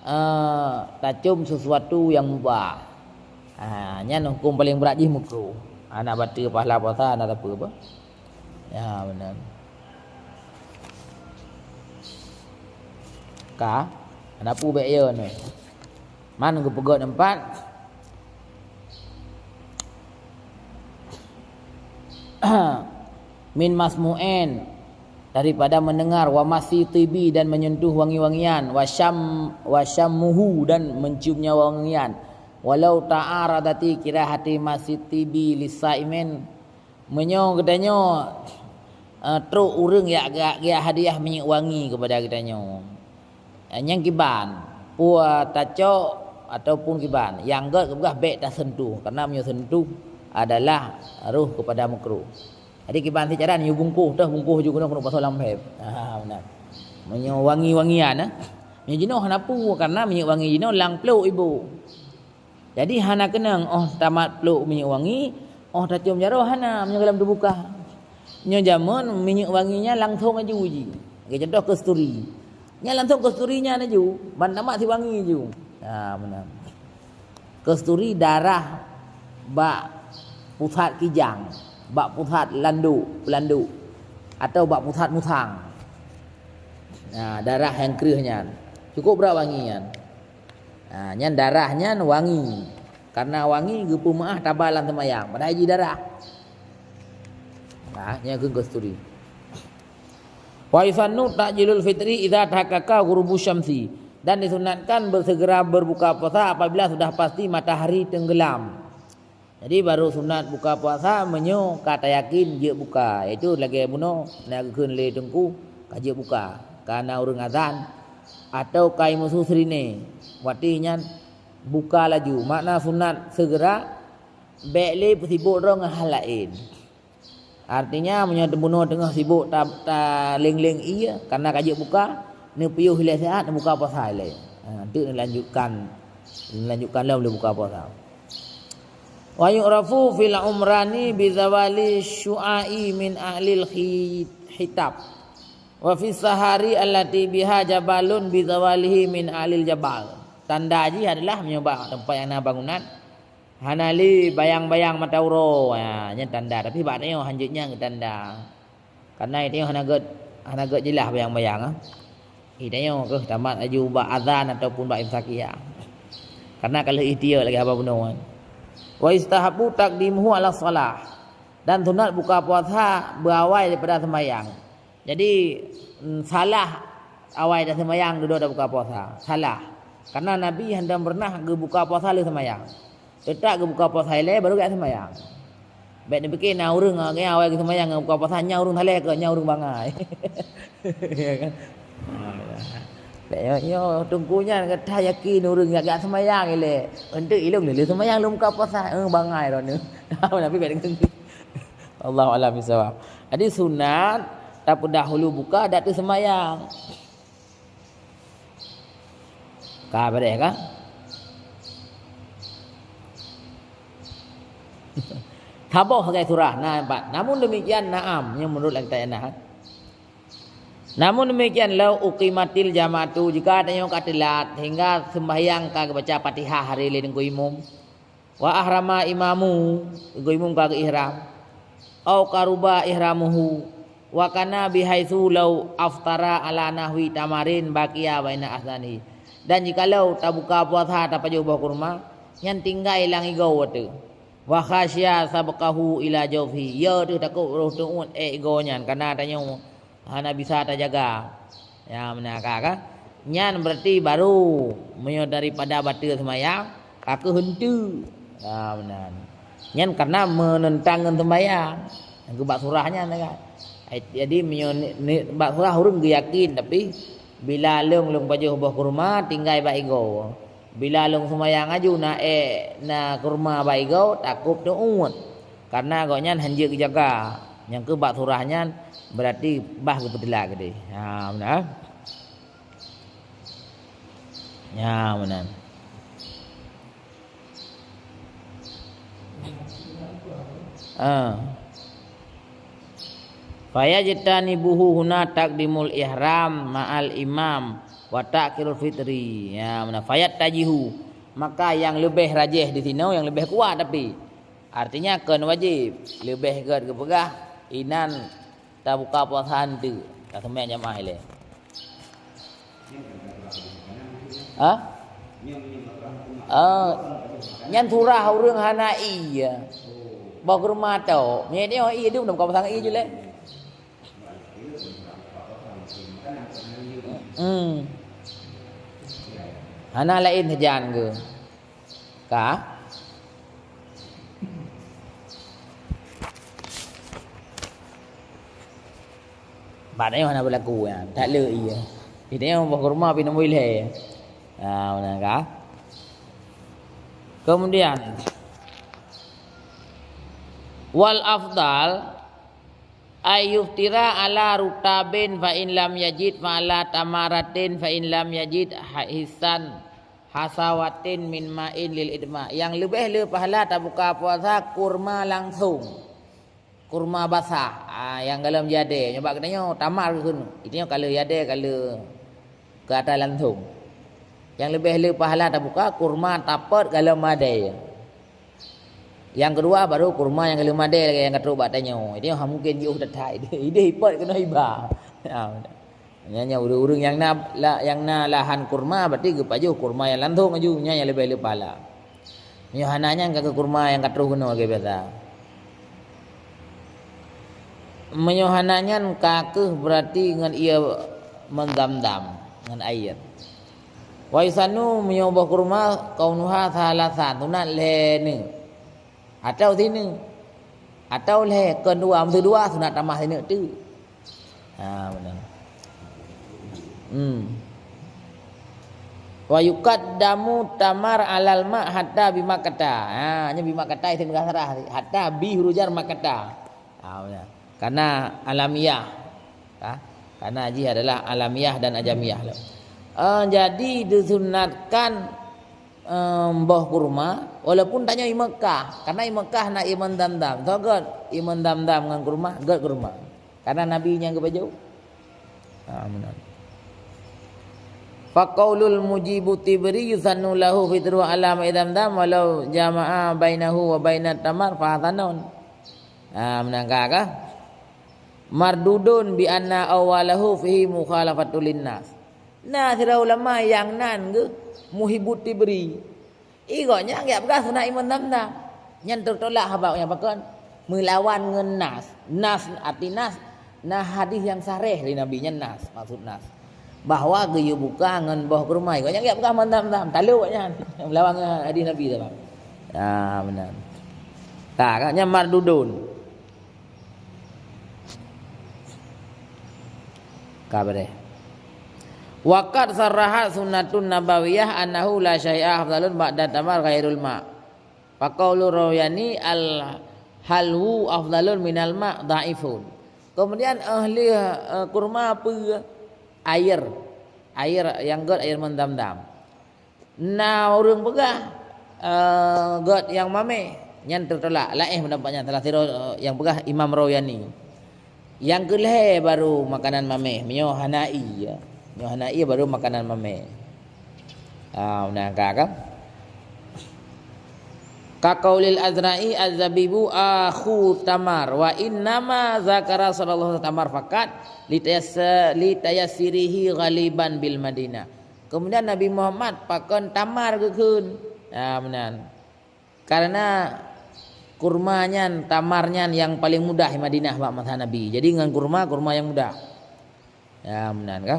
eh, tacom sesuatu yang mubah. Ha, nyan huköm paleng brat jih meukruh. Hana bateue pahala puasa, hana sapeue apa. Ya, meunan. Ka, hana peue bék yo nyoe. Man geupeugét empat. Min masmu'in, daripada mendengar, wa masi tibi, dan menyentuh wangi-wangian, wa syam, wa syammuhu, dan menciumnya wangian. Walau ta'aradati kirahati masi tibi lisaimin, meunyoe geutanyoe, eh, trok ureuëng yak, yak, yak hadiah minyeuk wangi kepada geutanyoe. Eh, nyang kiban, peue tacok ataupun kiban, nyang gét geupeugah bék tasentuh, karena meunyoe sentuh adalah roh kepada meukruh. Jadi kiban sicara nyoe bungkôh teuh, bungkôh ju keunoe keuneuk pasoe lam phép. Ha, meunan. Meunyoe wangi-wangian, eh. Meunyoe jinoe hana peue, karena minyeuk wangi jinoe lam plôk iboh. Jadi hana keunong óh tamat plôk minyeuk wangi, óh tacom jaroe hana meunyoe goh lom teubuka. Nyoe jameun minyeuk wangi nyan langsong aju ji. Lagée contoh kasturi. Nyan langsong kasturi nyan aju, ban tamat si wangi aju. Ha, meunan. Kasturi darah bak pusat kijang, bak pusat landok, peulandok, atau bak pusat musang. Nah, darah nyang kreueh nyan. Cukup brat wangi nyan. Nah, nyan darah nyan wangi. Karena wangi geupeumeuáh taba lam seumayang, padahai jih darah. Nah, nyan keuh kasturi. Wa yusannu ta'jilul fitri idza tahaqqaqa ghurubu syamsi. Dan disunatkan bersegera berbuka puasa apabila sudah pasti matahari tenggelam. Jadi, baru sunat buka puasa meunyoe ka tayakin jeuet buka, yaitu lagée bunoe na geukheun lé teungku ka jeuet buka, ka na ureuëng azan atau ka imeusu sirine. Watée nyan buka laju, makna sunat segera, bék lé peusibok droe ngon hal laén. Artinya, meunyoe bunoe teungoh sibok ta-, taleng-leng ié, karena ka jeuet buka, neupiôh ilée sihat, neubuka puasa ilée. Ha, teuk neulanjutkan, neulanjutkan lom lé buka puasa. Wa yu'rafu fil umrani bi zawali syu'a'i min ahlil hi-, hitab. Wa fis sahari allati biha jabalun bi zawalihi min ahlil jabal. Tanda jih adalah meunyoe bak teumpat nyang na bangunan, hana lé bayang-bayang mata uroe, ha, nyan tanda. Tapi bak tanyoe hanjeuet nyan geutanda. Karena tanyoe hana gét, hana gét jeulaih bayang-bayang, ha. Tanyoe keuh tamat laju bak azan ataupun bak imsak, ya. Karena ka lheueh ikhtiar lagée haba bunoe. Wa yustahabbu taqdimuhu ala shalah. Dan sunat buka puasa beuawai daripada seumayang. Jadi, mm, salah awai taseumayang dudoe tabuka puasa. Salah. Karena Nabi hana pernah geubuka puasa lheueh seumayang. Teutap geubuka puasa ilée baru geujak seumayang. Bék neupike na ureuëng, awai geuseumayang geubuka puasa, nyan ureuëng saleh keu, nyan ureuëng bangai. Ya kan? Ha, ya. Bék nyoe, nyoe teungku nyan ka yakin ureuëng geujak seumayang ilée. Eunteuk ilong lheueh seumayang lom buka puasa, eh, bangai droeneuh. Nabi bék deungon. Allahu a'lam bishawab. Jadi sunat tapeudahulu buka, dak teuseumayang. Ka beureh ka? Saboh sagai surah na empat. Namun demikian, na'am, nyoe menurut lagée tanyoe na. Namun demikian, lau uqimatil jama'atu, jika tanyoe ka teulat sehingga sembahyang ka geubaca Fatihah hari lé teungku imum, wa ahrama imamu, teungku imum ka geuihram, au qaruba ihramuhu, wa kana bihaitsu lau aftara ala nahwi tamarin baqiya baina asnani. Dan jikalau tabuka puasa tapajoh boh kurma, nyan tinggai lam igoe teuh. Wa khasya sabqahu ila jawfi, ya teuh takot roh teuôt ék igoe nyan, kana tanyoe hana bisa tajaga. Ya, meunan ka, ka? Nyan berarti baru meunyoe daripada bateue seumayang, ka keuh eunteuk. Ya, meunan. Nyan karena menentang ngon seumayang. Nyang keu bak surah nyan, kan? Ai, jadi meunyoe ni, ni, bak surah ureuëng geuyakin, tapi bila lôn, lôn pajoh boh kurma tinggai bak igoe. Bila lôn seumayang aju na ék, na kurma bak igoe, takot teuôt. Karena gobnyan hanjeuet geujaga. Nyang keu bak surah nyan berarti bah geupeuteulat keudeh. Ha, meunan. Ya, meunan. Ah. Fayajtanibuhu huna taqdimul ihram ma'al imam wa ta'khirul fitri. Ya, meunan. Fayattajihu. Maka nyang leubeh rajih di sinoe, nyang leubeh kuat tapi. Artinya kon wajéb. Leubeh gét geupeugah inan tabuka puasa hantu. Taseumayang jamaah ilée. Ha? Ah, nyan surah ureuëng hana ie. Boh kurma tok. Nyan dia ie dum dah buka pasang ie je leh. Hmm. Hana laén sajan ke? Ka? Bak nyoe hana berlaku, ya. Tak le ie. Kita yang boh kurma pih neumui lhée. Ha, meunan ka? Kemudian, wal afdal ay yuftira ala rutabin fa in lam yajid fa ala tamaratin fa in lam yajid ha-, hisan hasawatin min ma'in lil idma. Yang leubeh le pahala tabuka puasa kurma langsung. Kurma basah, ah, nyang golom jadé. Nyoe bak geutanyoe tamar keuh. Itanyoe ka lheueh jadé, ka lheueh keu ata langsung. Nyang leubeh le pahala tabuka kurma tapot golom madé. Nyang keudua baru kurma nyang golom madé lagée nyang ka trok bak tanyoe. Itanyoe ha mungken jiôh that-that. Ideh ipot keunoe iba. Ha, nyan, nyan ureuëng-ureuëng nyang na la-, nyang na lahan kurma berarti geupajoh kurma nyang langsung laju, nyan nyang leubeh le pahala. Meunyoe hana nyan ka keu kurma nyang ka troh keunoe lagée biasa. Meunyoe hana nyan ka keuh berarti ngon ie meuzam-zam ngon air. Wa yusannu meunyoe boh kurma kaunuha salasan, sunat lhée neuk. Atau sineuk. Atau lhée, kon dua, meuseu dua sunat tamah sineuk teuk. Ha, meunan. Hmm. Wa yuqaddamu tamar alal ma hatta bi makkata. Ha, nyoe bi makkata isim kasrah. Hatta bi huruf jar makkata. Ha, meunan. Karena alamiah. Ha? Karena jih adalah alamiah dan ajamiah. Eh, jadi disunatkan, em, boh kurma, walaupun tanyoe i Mekah. Karena i Mekah na ie meuzam-zam. Soe gét ie meuzam-zam ngon kurma, gét kurma. Karena Nabi nyang geupajoh. Ha, meunan. Faqaulul mujibu tibri yusannu lahu fitru ala ma'i zamzam walau jama'a bainahu wa bainat tamar fahasanun. Ha, meunan ka, ka? Mardudun bi anna awwalahu fihi mukhalafatul linnas. Na sidroe ulama nyang nan geuh Muhibut Tibri. I gobnyan geujak peugah sunat ie meuzam-zam. Nyan teutolak haba nyang pakon? Meulawan ngon nas. Nas, arti nas, na hadis nyang sareh lé Nabi nyan nas, maksud nas. Bahwa geuyue buka ngon boh kurma. I gobnyan geujak peugah meuzam-zam. Talok nyan. Meulawan ngon hadis Nabi tu. Ya, meunan. Ka, ka, nyan mardudun. Ka beureh. Wa qad sarrahat sunnatun nabawiyah annahu la syai'a afdalun ba'da tamar ghairul ma. Faqaulu Rauyani al halwu afdalun minal ma dhaifun. Kemudian ahli, eh, kurma peue? Air. Air nyang gét air meuzam-zam. Na ureuëng peugah, eh, gét nyang mamèh, nyan teutolak. Laén peundapat nyan, salah sidroe, eh, nyang peugah Imam Rauyani. Nyang keu lhèe baru makanan mamèh, meunyoe hana ie, ya. Meunyoe hana ie baru makanan mamèh. Ah, meunan ka, kan? Ka qaulil Azra'i, "Az-zabibu akhu tamar, wa innama zakara sallallahu tamar fakat litayas-, litayassirihi ghaliban bil Madinah." Kemudian Nabi Muhammad pakon tamar geukheun. Ha, meunan. Karena kurma nyan, tamar nyan nyang paleng mudah di Madinah bak masa Nabi. Jadi ngon kurma, kurma nyang mudah. Ya, meunan ka?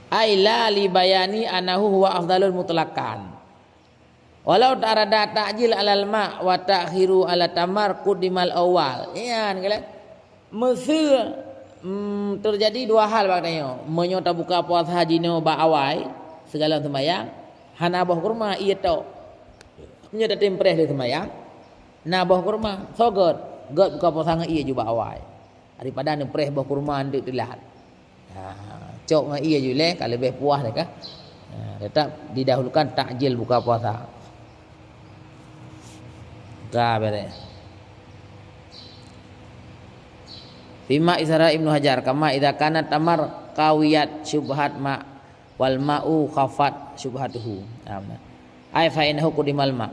Ai la li bayani annahu huwa afdalul mutlaqan. Walau ta'arada ta'jil alal ma wa ta'khiru ala tamar quddimal awwal. Nyan, kan? Meuseu, mm, teujadi dua hal bak tanyoe. Meunyoe tabuka puasa jinoe bak awai, sigohlom seumayang, hana boh kurma, ie tok. Meunyoe tatem preh lé seumayang, na boh kurma, soe gét? Gét buka puasa ngon ie ju bak awai. Daripada neupreh boh kurma eunteuk teulat. Ha, cok ngon ie ju lé, ka leubeh puas lé ka. Ha, tetap didahulukan takjil buka puasa. Ka beres. Fima isara Ibnu Hajar, kama idza kanat tamar qawiyat syubhat ma wal ma'u khafat syubhatuhu. Nah, benar. Ai fa innahu qudimal ma.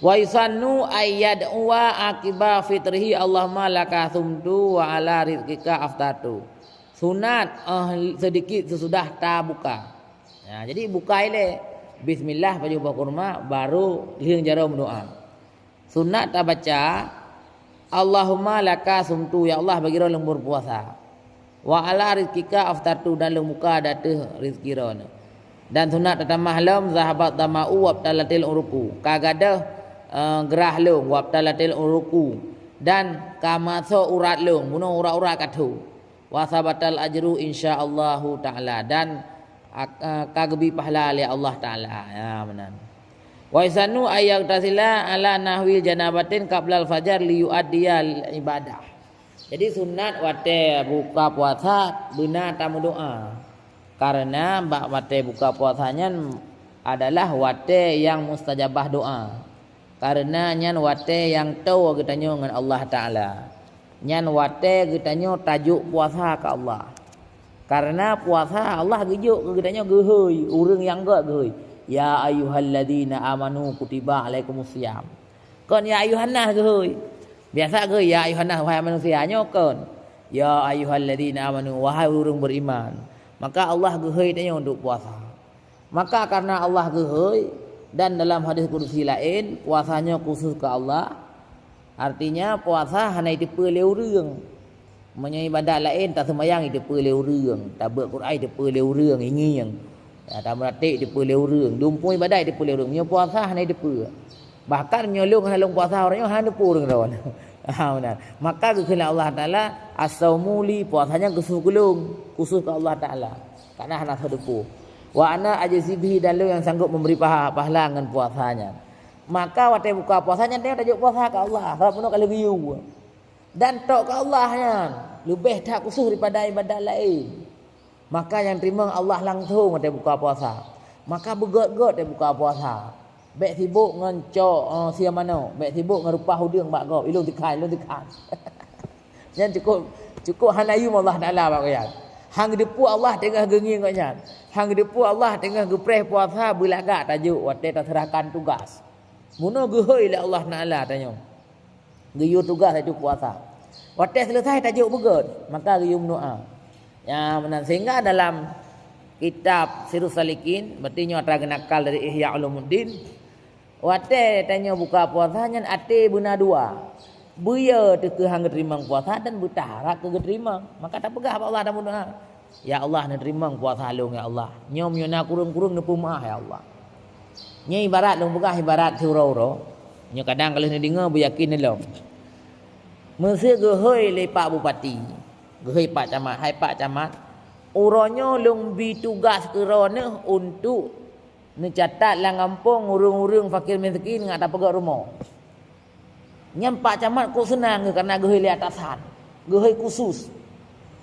Wa yusannu ay yad'uwa aqiba fitrihi, Allahumma laka sumtu wa ala rizqika aftartu. Sunat, eh, sedikit sesudah tabuka. Nah, jadi buka ilée. Bismillah pajoh boh kurma, baru lheueh jaroe meudoa. Sunat tabaca, "Allahumma laka sumtu," ya Allah, bagi droe lôn berpuasa. "Wa ala rizqika aftartu," dan lôn buka di ateueh rezeki droe. Dan sunat tatamah lom, "Zahabat dhama'u wabtalatil uruku." Ka gadôh, eh, geurah lôn, "wabtalatil uruku," dan ka maso urat lôn, bunoe urat-urat ka tho. "Wa sabatal ajru insyaallahu taala," dan, eh, ka geubri pahala lé Allah Taala. Ya, meunan. "Wa yusannu ay yaghtasila ala nahwil janabatin qablal fajar liyuaddiya ibadah." Jadi sunat watée buka puasa beuna tameudoa. Karena bak watée buka puasa nyan adalah watée nyang mustajabah doa. Karena nyan watée nyang toe geutanyoe ngon Allah Taala. Nyan watée geutanyoe tajok puasa keu Allah. Karena puasa Allah geujok keu geutanyoe geuhôi, ureuëng nyang gét geuhôi. "Ya ayyuhalladzina amanu kutiba alaikumus siyam." Kon "Ya ayyuhannas" geuhôi. Biasa geuhôi "Ya ayyuhannas, wahai manusia," nyoe kon "Ya ayyuhalladzina amanu, wahai ureuëng beriman." Maka Allah geuhôi tanyoe untuk puasa. Maka karena Allah geuhôi, dan dalam hadis kudusi laén, puasa nyoe khusus keu Allah, artinya puasa hana jiteupeue lé ureuëng. Meunyoe ibadat laén, taseumayang jiteupeue lé ureuëng, tabeuet Quran jiteupeue lé ureuëng, ingieng, ya, tameuratéb jiteupeue lé ureuëng, dumpue ibadat jiteupeue lé ureuëng. Meunyoe puasa hana jiteupeue. Bahkan meunyoe lôn hana lôn puasa, uroe nyoe hana teupeue ureuëng droe. Ha, meunan. Maka geukheun lé Allah Taala, "As-saumu li," puasa nyan khusus keu lôn, khusus keu Allah Taala. Karena hana soe teupeue. "Wa ana ajzi bihi," dan lôn nyang sanggup memberi paha-, pahala ngon puasa nyan. Maka watée buka puasa nyan, tanyoe tajok puasa keu Allah, sabab bunoe ka lheueh geuyue. Dan tok keu Allah nyan, leubeh that khusus daripada ibadat laén. Maka nyang teurimong Allah langsong watée buka puasa. Maka beugét-gét watée buka puasa. Bék sibok ngon cok, eh, sie manok, bék sibok ngon reupah udeueng bak gob, ilôn tikhan, ilôn tikhan. Nyan cukup, cukup hana yum Allah Taala bak gobnyan. Han geuteupeue Allah teungoh geungieng gobnyan. Han geuteupeue Allah teungoh geupreh puasa beulagak tajok watée taseurahkan tugas. Bunoe geuhôi lé Allah Taala tanyoe. Geuyue tugas laju puasa. Watée seuleusai tajok beugét, maka geuyue meudoa. Ya, meunan sehingga dalam kitab Sirus Salikin, berarti nyoe atra geunakal dari Ihya Ulumuddin, watée tanyoe buka puasa nyan até beuna dua. Beuyue teuh keu han geuteurimong puasa dan beutaharab keu geuteurimong. Maka tapeugah bak Allah dan meudoa. "Ya Allah, neuteurimong puasa lôn, ya Allah. Nyoe meunyoe na kureueng-kureueng neupeumaáh, ya Allah." Nyoe ibarat lôn peugah ibarat siuroe-uroe. Nyoe kadang ka lheueh neudeungoe beuyakin lom. Meuseu geuhôi lé Pak Bupati, geuhôi Pak Camat, "Hai Pak Camat, uroe nyoe lôn bi tugas keu droeneuh untuk neucatat lam gampông ureuëng-ureuëng fakir miskin ngat tapeugét rumoh." Nyan Pak Camat kok seunang geuh karena geuhôi lé atasan, geuhôi khusus.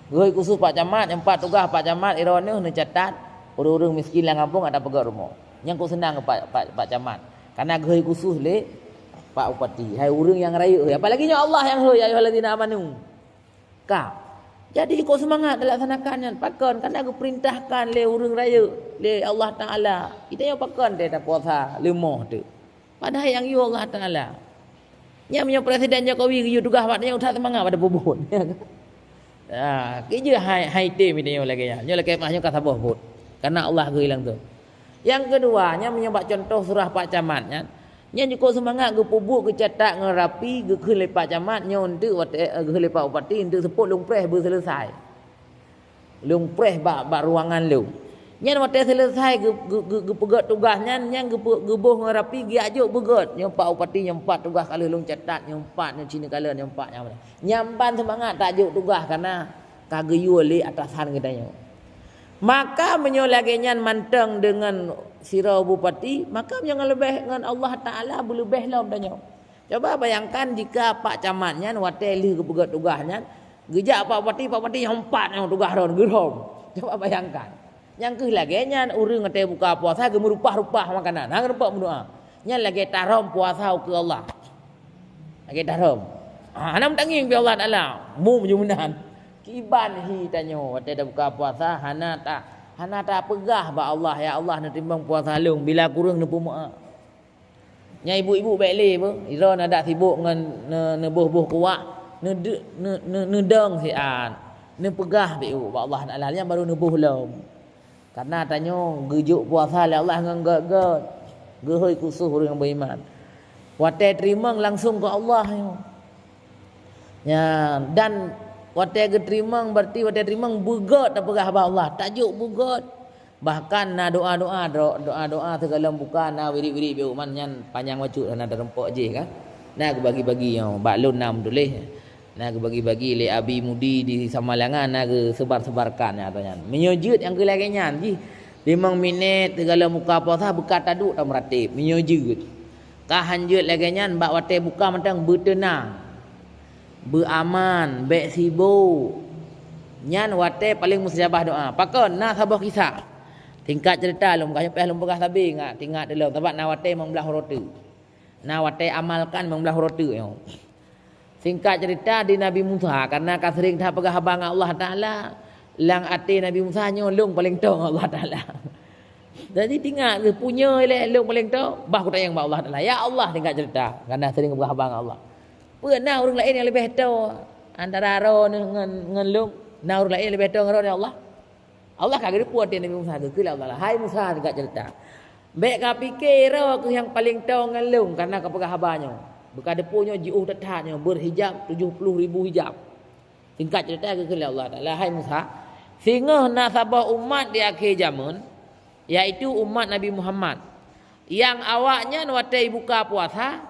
Geuhôi khusus Pak Camat, nyan pat tugaih Pak Camat, droeneuh neucatat ureuëng-ureuëng miskin lam gampông ata peugét rumoh. Nyan kok seunang geuh Pak, Pak, Pak Camat, karena geuhôi khusus lé Pak Bupati. Hai ureuëng nyang rayeuk hôi, apalagi nyoe Allah nyang hôi, "Ya ayyuhallazina amanu." Ka. Jadi, ikot seumangat talaksanakan nyan. Pakon? Karena geupeurintahkan lé ureuëng rayeuk, lé Allah Taala. Kita nyoe pakon teuh tapuasa leumoh teuh. Padahai nyang yue Allah Taala. Nyan meunyoe Presiden Jokowi geuyue tugaih bak tanyoe, that seumangat bak tapeubuet. Ha, keu jeuet hai, hai tem tanyoe lagée nyan. Nyoe lakée meuah nyoe ka saboh buet. Karena Allah geuyue langsong. Nyang keudua, nyan meunyoe bak cuntoh surah Pak Camat nyan, nyan jukuk seumangat geupeubuet, geucatat ngon rapi, geukheun lé Pak Camat, nyoe eunteuk watée, eh, geukheun lé Pak Bupati, eunteuk seupôt lôn preh beuseuleusai. Lôn preh bak, bak ruangan lôn. Nyan watée seuleusai geu-, geu-, geu-, geupeugét tugaih nyan, nyan geupeu-, geuboh ngon rapi, geujak jok beugét. Nyoe Pak Bupati nyoe pat tugaih ka lheueh lôn catat, nyoe pat, nyoe cit neukalon, nyoe pat, nyoe pat. Nyan ban seumangat tajok tugaih, karena ka geuyue lé atasan geutanyoe. Maka meunyoe lagée nyan mantong deungon sidroe bupati, maka meunyoe ngon leubeh ngon Allah Taala beuleubeh lom tanyoe. Coba bayangkan jika Pak Camat nyan watée lheueh geupeugét tugaih nyan, geujak Pak Bupati, Pak Bupati nyoe pat nyoe tugaih droen geurhom. Coba bayangkan. Nyang kheueh lagée nyan ureuëng watée buka puasa geumeurupah-rupah makanan, han geureumpok meudoá. Nyan lagée tarhom puasa ukeue Allah. Lagèe tarom. Ha, hana meutangieng bak Allah Taala. Mum jumeunan. Kiban hi tanyoe watèe tabuka puasa hana ta, hana tapeugah bak Allah, "Ya Allah, neuteurimong puasa lôn, bila kureueng neupeumeu'ah." Nyan ibu-ibu bèk lé beuh, droeneuh adak sibok ngon ne-, neuboh-boh kuwak, neude-, ne-, ne-, neudong siat, neupeugah bèk bak Allah Taala, nyan baru neuboh lom. Karena tanyoe geujok puasa lé Allah ngon gèt-gèt, geuhôi khusos ureueng beriman. Watèe teurimong langsung keu Allah nyoe. Nyan, dan watèe geuteurimong, berarti watèe teurimong beugèt tapeugah bak Allah, tajok beugèt. Bahkan na doa-doa, do-, doa-doa sigohlom buka, na wirid-wirid beuh, man nyan panyang bacut hana teurumpok jih kan. Na geubagi-bagi nyoe, bak lôn na meutuléh. Na geubagi-bagi lé Abi Mudi di Samalanga, na geuseubar-seubarkan nyan atau nyan. Meunyoe jeuet nyang keu lagèe nyan jih, limong minèt sigohlom buka puasa beugèt taduek tameuratéb. Meunyoe jeuet. Ka han jeuet lagèe nyan bak watèe buka mantong beuteunang. Beuaman, bèk sibok. Nyan watèe paleng mustajabah doa. Pakon? Na saboh kisah. Singkat ceurita lôn peugah, nyoe payah lôn peugah sabe ngat, teuingat lom. Sabab na watèe limong blaih uroe teuk. Na watèe amalkan limong blaih uroe teuk nyoe. Singkat ceurita di Nabi Musa, karena ka seuring that peugah haba ngon Allah Taala, lam até Nabi Musa nyoe lôn paleng toe ngon Allah Taala. Jadi teuingat geuh, "Punya ilèe lôn paleng toe, bah kutanyong bak Allah Taala." "Ya Allah," singkat ceurita, karena seuring peugah haba ngon Allah. "Peue na ureueng laén nyang leubeh toe antara droeneuh ngon, ngon lôn? Na ureueng laén nyang leubeh toe ngon droeneuh, ya Allah?" Allah ka geuteupeue até Nabi Musa, geukheun lé Allah, "Hai Musa," singkat ceurita, "bèk kapike droe keuh nyang paleng toe ngon lôn, karena kapeugah haba nyoe. Beuka deungoe nyoe jiôh that-that nyoe, beuhijab tujoh ploh ribu hijab." Singkat ceurita, geukheun lé Allah Taala, "Hai Musa, singoh na saboh umat di akhé jamén, yaitu umat Nabi Muhammad, nyang awaknyan watèe jibuka puasa,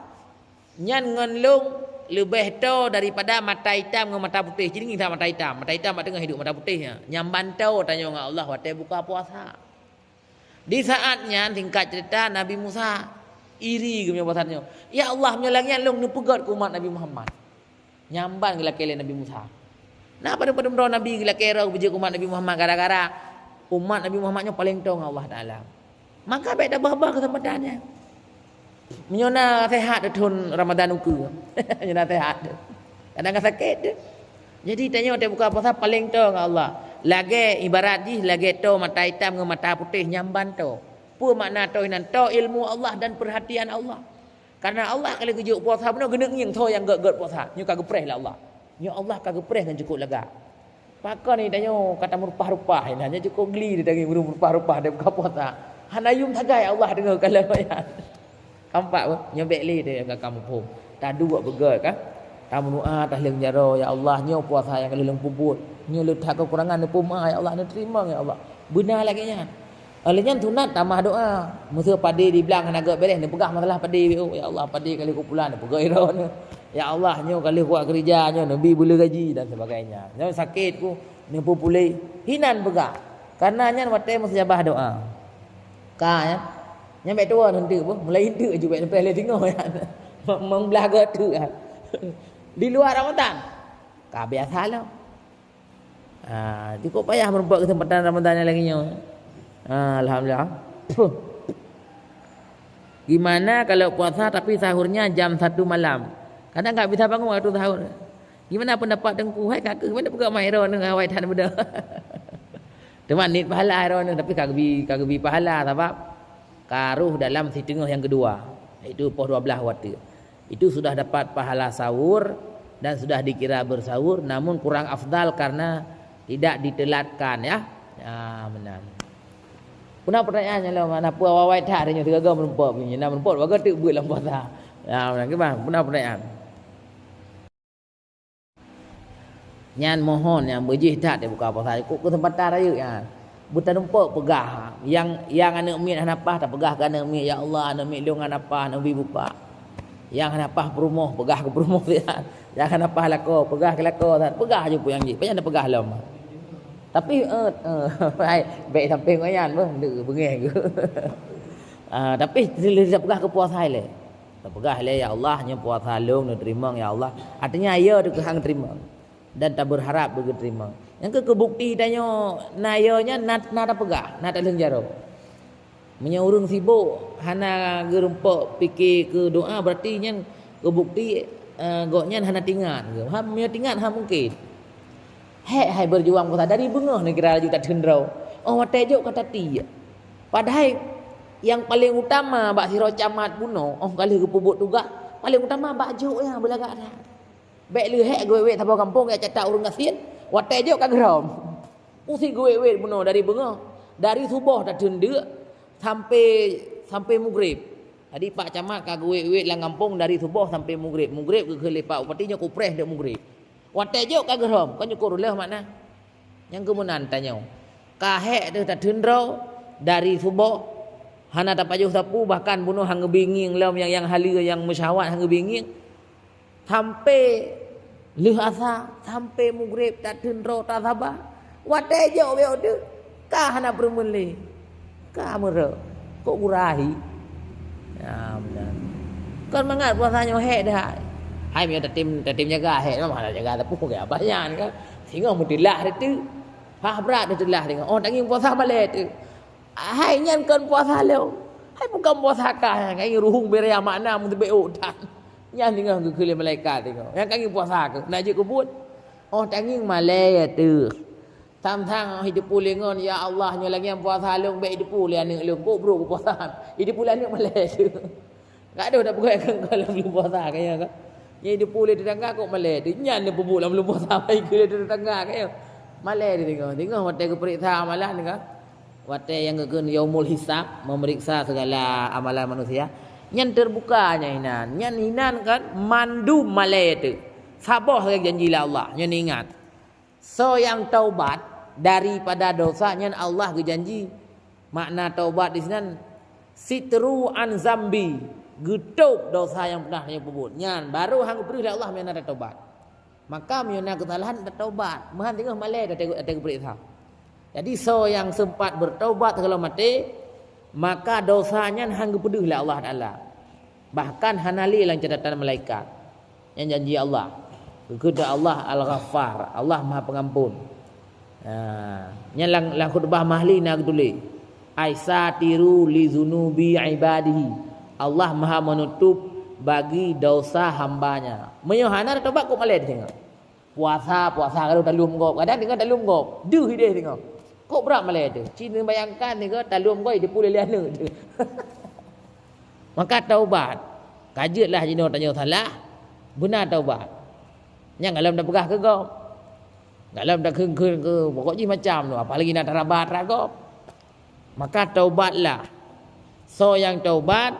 nyan ngon lôn leubeh toe daripada mata itam ngon mata putéh." Ci teungieng that mata itam. Mata itam bak teungoh hidup, mata putéh nyan. Nyan ban toe tanyoe ngon Allah watèe buka puasa. Di saat nyan, singkat ceurita, Nabi Musa iri geuh meunyoe basa tanyoe, "Ya Allah, meunyoe lagèe nyan lôn neupeugèt keu umat Nabi Muhammad." Nyan ban geulakèe lé Nabi Musa. Na padum-padum droe nabi geulakèe droe geupeujeuet keu umat Nabi Muhammad gara-gara umat Nabi Muhammad nyoe paleng toe ngon Allah Taala. Maka bèk tabah-bah keuseumpatan nyan. Meunyoe na seuhat thôn Ramadhan ukeue. Meunyoe na seuhat. Kadang ka sakét teuh. Jadi tanyoe watèe buka puasa paleng toe ngon Allah. Lagèe ibarat jih lagèe toe mata itam ngon mata putéh, nyan ban toe. Peue makna toe nyan? Toe ilmu Allah dan perhatian Allah. Karena Allah ka lheueh geujok puasa bunoe, geuneuk ngieng soe nyang gèt-gèt puasa. Nyoe ka geupreh lé Allah. Nyoe Allah ka geupreh ngon cukôp lagak. Pakon ni tanyoe ka tameurupah-rupah, nyan cukôp gli di tangieng ureueng meurupah-rupah di buka puasa. Hana yum sagai Allah deungoe kalon nyan. Kampak beuh, nyoe bèk lé teuh ka kamoe phom. Taduek beugèt kan. Tameudoa tahleueng jaroe, "Ya Allah, nyoe puasa nyang ka lheueh lôn peubuet. Nyoe le that keukurangan, neupeumaaf ya Allah, neuteurimong ya Allah." Beuna lagèe nyan. Óh lheueh nyan sunat tamah doa. Meuseu padé di blang hana gèt bèrèh, neupeugah masalah padé, "Oh, ya Allah, padé ka lheueh kupulan," neupeugah droeneuh. "Ya Allah, nyoe ka lheueh kuat keurija, nyoe neubi buleuen gaji," dan sebagainya. Nyoe sakét ku, neupeupuléh. Hinan peugah. Karena nyan watèe mustajabah doa. Ka nyan. Nyan bèk tuwö neunteuk beuh, mulai eunteuk ju bèk sampai lheueh teungoh nyan. Meublah gèt teuk nyan. Di luar Ramadan. Ka biasa lom. Ha, cukôp payah meureumpok keuseumpatan Ramadan nyang lagèe nyoe. Ha, alhamdulillah. Puh. Gimana kalau puasa tapi sahurnya jam satu malam? Kadang nggak bisa bangun waktu sahur. Gimana pendapat Teungku? Hai kakeuh, gimana peugah mai droeneuh awai that beudôh? Teuma niet pahala droeneuh, tapi ka geubi, ka geubi pahala sabab ka rôh dalam siteungoh nyang keudua, yaitu poh dua blaih watèe. Itu sudah dapat pahala sahur dan sudah dikira bersahur, namun kurang afdal karena tidak ditelatkan, ya. Ya, meunan. Peuna pertanyaan nyan lom, na peue awai that nyoe sigaga meureumpok nyoe, na meureumpok bagoe teuk beuet lam puasa. Ya, meunan keuh bang, peuna pertanyaan. Nyan mohon nyang beujih that di buka puasa, cukôp keuseumpatan rayeuk nyan. Beutarumpok peugah, nyang, nyang aneuk miet hana paih tapeugah keu aneuk miet, "Ya Allah, aneuk miet lôn hana paih, neubi buka." Nyang hana paih peurumoh, peugah keu peurumoh siat. Nyang hana paih lakoe, peugah keu lakoe siat. Peugah ju peue nyang jih, pajan tapeugah lom. Tapi, eh, eh, hai, bèk sampai ngon nyan beuh, beungèh geuh. Ah, tapi tapeugah keu puasa ilèe. Tapeugah ilèe, "Ya Allah, nyoe puasa lôn neuteurimong, ya Allah." Artinya, ya teuh keuhang teurimong. Dan tabeurharap beugeuteurimong. Nyang keu keubukti tanyoe na ya nyan na, na tapeugah, na talheueng jaroe. Meunyoe ureueng sibok hana geurumpok pike keu doa, berarti nyan keubukti Eh, gobnyan hana tingat. Ha, meunyoe tingat, ha, mungken. Hék hai berjuang puasa dari beungoh neugara laju tateun droe. Oh, watée jok ka tatiek. Padahai nyang paleng utama bak sidroe camat bunoe, oh, ka lheueh geupeubuet tugaih, paleng utama bak jok nyan beulagak that. Bék leuhék geuwét-wét saboh gampông jak catat ureuëng gasien, watée jok ka geurom. Pusi geuwét-wét bunoe dari beungoh, dari suboh tateun deuk sampai, sampai mugreb. Jadi Pak Camat ka geuwét-wét lam gampông dari suboh sampai mugreb. Mugreb geukheun lé Pak Bupati nyoe kupreh deuk mugreb. Watée jok ka geurom, kon jukuk reuloh makna. Nyang keumeunan tanyoe. Ka hék deuh tateun droe dari suboh, hana tapajoh sapeue, bahkan bunoe han geubingieng lom nyang, nyang haleue nyang meusyahwat han geubingieng. Sampai lheueh asa, sampai mugreb tateun droe tasaba. Watée jok bék deuh, ka hana peureumeun lé. Ka meurok. Kok gurah hi? Ya, meunan. Kon mangat puasa nyoe hék dah. Hai, meunyoe tatem, tatem jaga hék, memang hana jaga sapeue, keu abah nyan kan. Singoh meuteulah deuh teuk. Hah brat deuh teulah singoh. Oh, tangieng puasa malée teuk. Hai nyan kon puasa lom. Hai bukon puasa kah nyan, kayém ruhueng beureak makna meuteubiet ôk that. Nyan singoh geukheun lé malaikat singoh. Nyan kayém puasa keuh, na jeuet keu buet. Oh, tangieng malée teuk. Sang-sang jiteupeue lé ngon, "Ya Allah, nyoe lagée nyan puasa lôn, bék jiteupeue lé aneuëk lôn." Kok brok puasa. Jiteupeue lé aneuëk malée teuk. Ka deuh tapeugah keu lam buleuen puasa kayém kan. Nyan jiteupeue lé tetangga kok malée teuk. Nyan neupeubuet lam buleuen puasa, baik keu lé tetangga kayém. Malée teuk singoh. Singoh watée geupeuriksa amalan kan. Watée nyang geukheun yaumul hisab, memeriksa segala amalan manusia, nyan teubuka nyan inan. Nyan inan kan mandum malée teuk. Saboh lagée janji lé Allah, nyan ingat. Soe nyang taubat daripada dosa, nyan Allah geujanji. Makna taubat di sinan, sitru an zambi, geutôb dosa nyang pernah tanyoe peubuet. Nyan baru han geupeudeuh lé Allah meunyoe na tataubat. Maka meunyoe na keusalahan, tataubat. Meuhan teungoh malée, tateupeuriksa. Jadi, soe nyang sempat bertaubat sebelum maté, maka dosa nyan han geupeudeuh lé Allah Taala. Bahkan hana lé lam catatan malaikat. Nyan janji Allah. Geukheun Allah Al-Ghaffar, Allah Maha Pengampun. Ha, nyan lam, lam khutbah Mahli na geutuléh, "Ai satiru li dzunubi ibadihi." Allah Maha Menutup bagi dosa hamba-Nya. Meunyoe hana taubat, kok malée teungoh. Puasa, puasa ka deuh talom gob. Kadang teungoh talom gob. Deuh ideh teungoh. Kok brat malée teuk. Ci neubayangkan teungoh talom gob, jiteupeue lé aneuëk teuk. Maka taubat. Ka jeuet lah jinoe tanyoe salah, beuna taubat. Nyang golom tapeugah keu gob. Golom takheun-kheun keu, pokok jih macam tu. Apalagi na taraba atra gob. Maka taubatlah. Soe nyang taubat,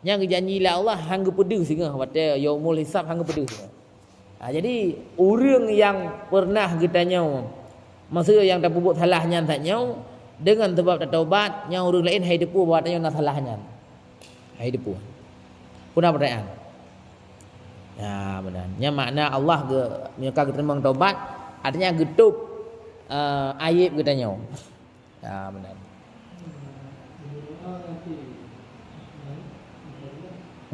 nyang geujanji lé Allah han geupeudeuh singoh, watée yaumul hisab han geupeudeuh singoh. Ha, jadi, ureuëng nyang pernah geutanyoe, maksud nyang tapeubuet salah nyan tanyoe, deungon sabab tataubat, nyang ureuëng laén han jiteupeue bahwa tanyoe na salah nyan. Han jiteupeue. Peue na peurtanyaan? Ya, meunan. Nyan makna Allah geu-, meunyoe ka geuteurimong taubat, artinya geutôb, eh, aieb geutanyoe. Ha, meunan.